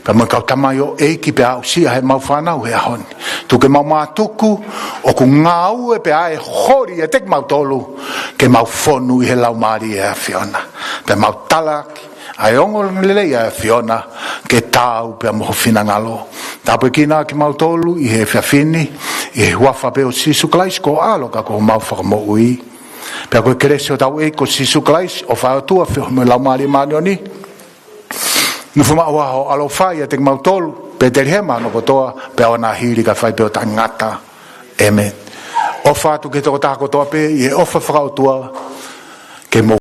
pea mo e kau tamaioʻeiki pea aʻusia ʻemau fānau he ʻaho ni. Tuku ke mau mātuku ʻoku ngāue pea ʻe holi ʻiate kimautolu ke mau fonu ʻi he Laumālie ʻo e ʻAfiona, pea mau talaki ʻa e ongoongolelei ʻa e ʻAfiona ke taau pea mo ho finangalo. Tāpuekina kimautolu ʻi he efiafi ni, ʻi he huafa pē ʻo Sīsū Kalaisi ko ho ʻAlo ka ko homau Fakamoʻui. Pea ko e kelesi ʻa hotau ʻEiki ko Sīsū Kalaisi, ʻofa ʻa e ʻOtua, feohi mo e Laumālie Māʻoniʻoni, nofo maʻu ʻa ho ʻaloʻofa ʻiate kimautolu, Petelihema hono kotoa, pea ʻoua naʻa hili kae fai pē ʻo taʻengata. ʻĒmeni. ʻOfa atu ki he tokotaha kotoa pē ʻi he ʻofa fakaʻotua, ke mou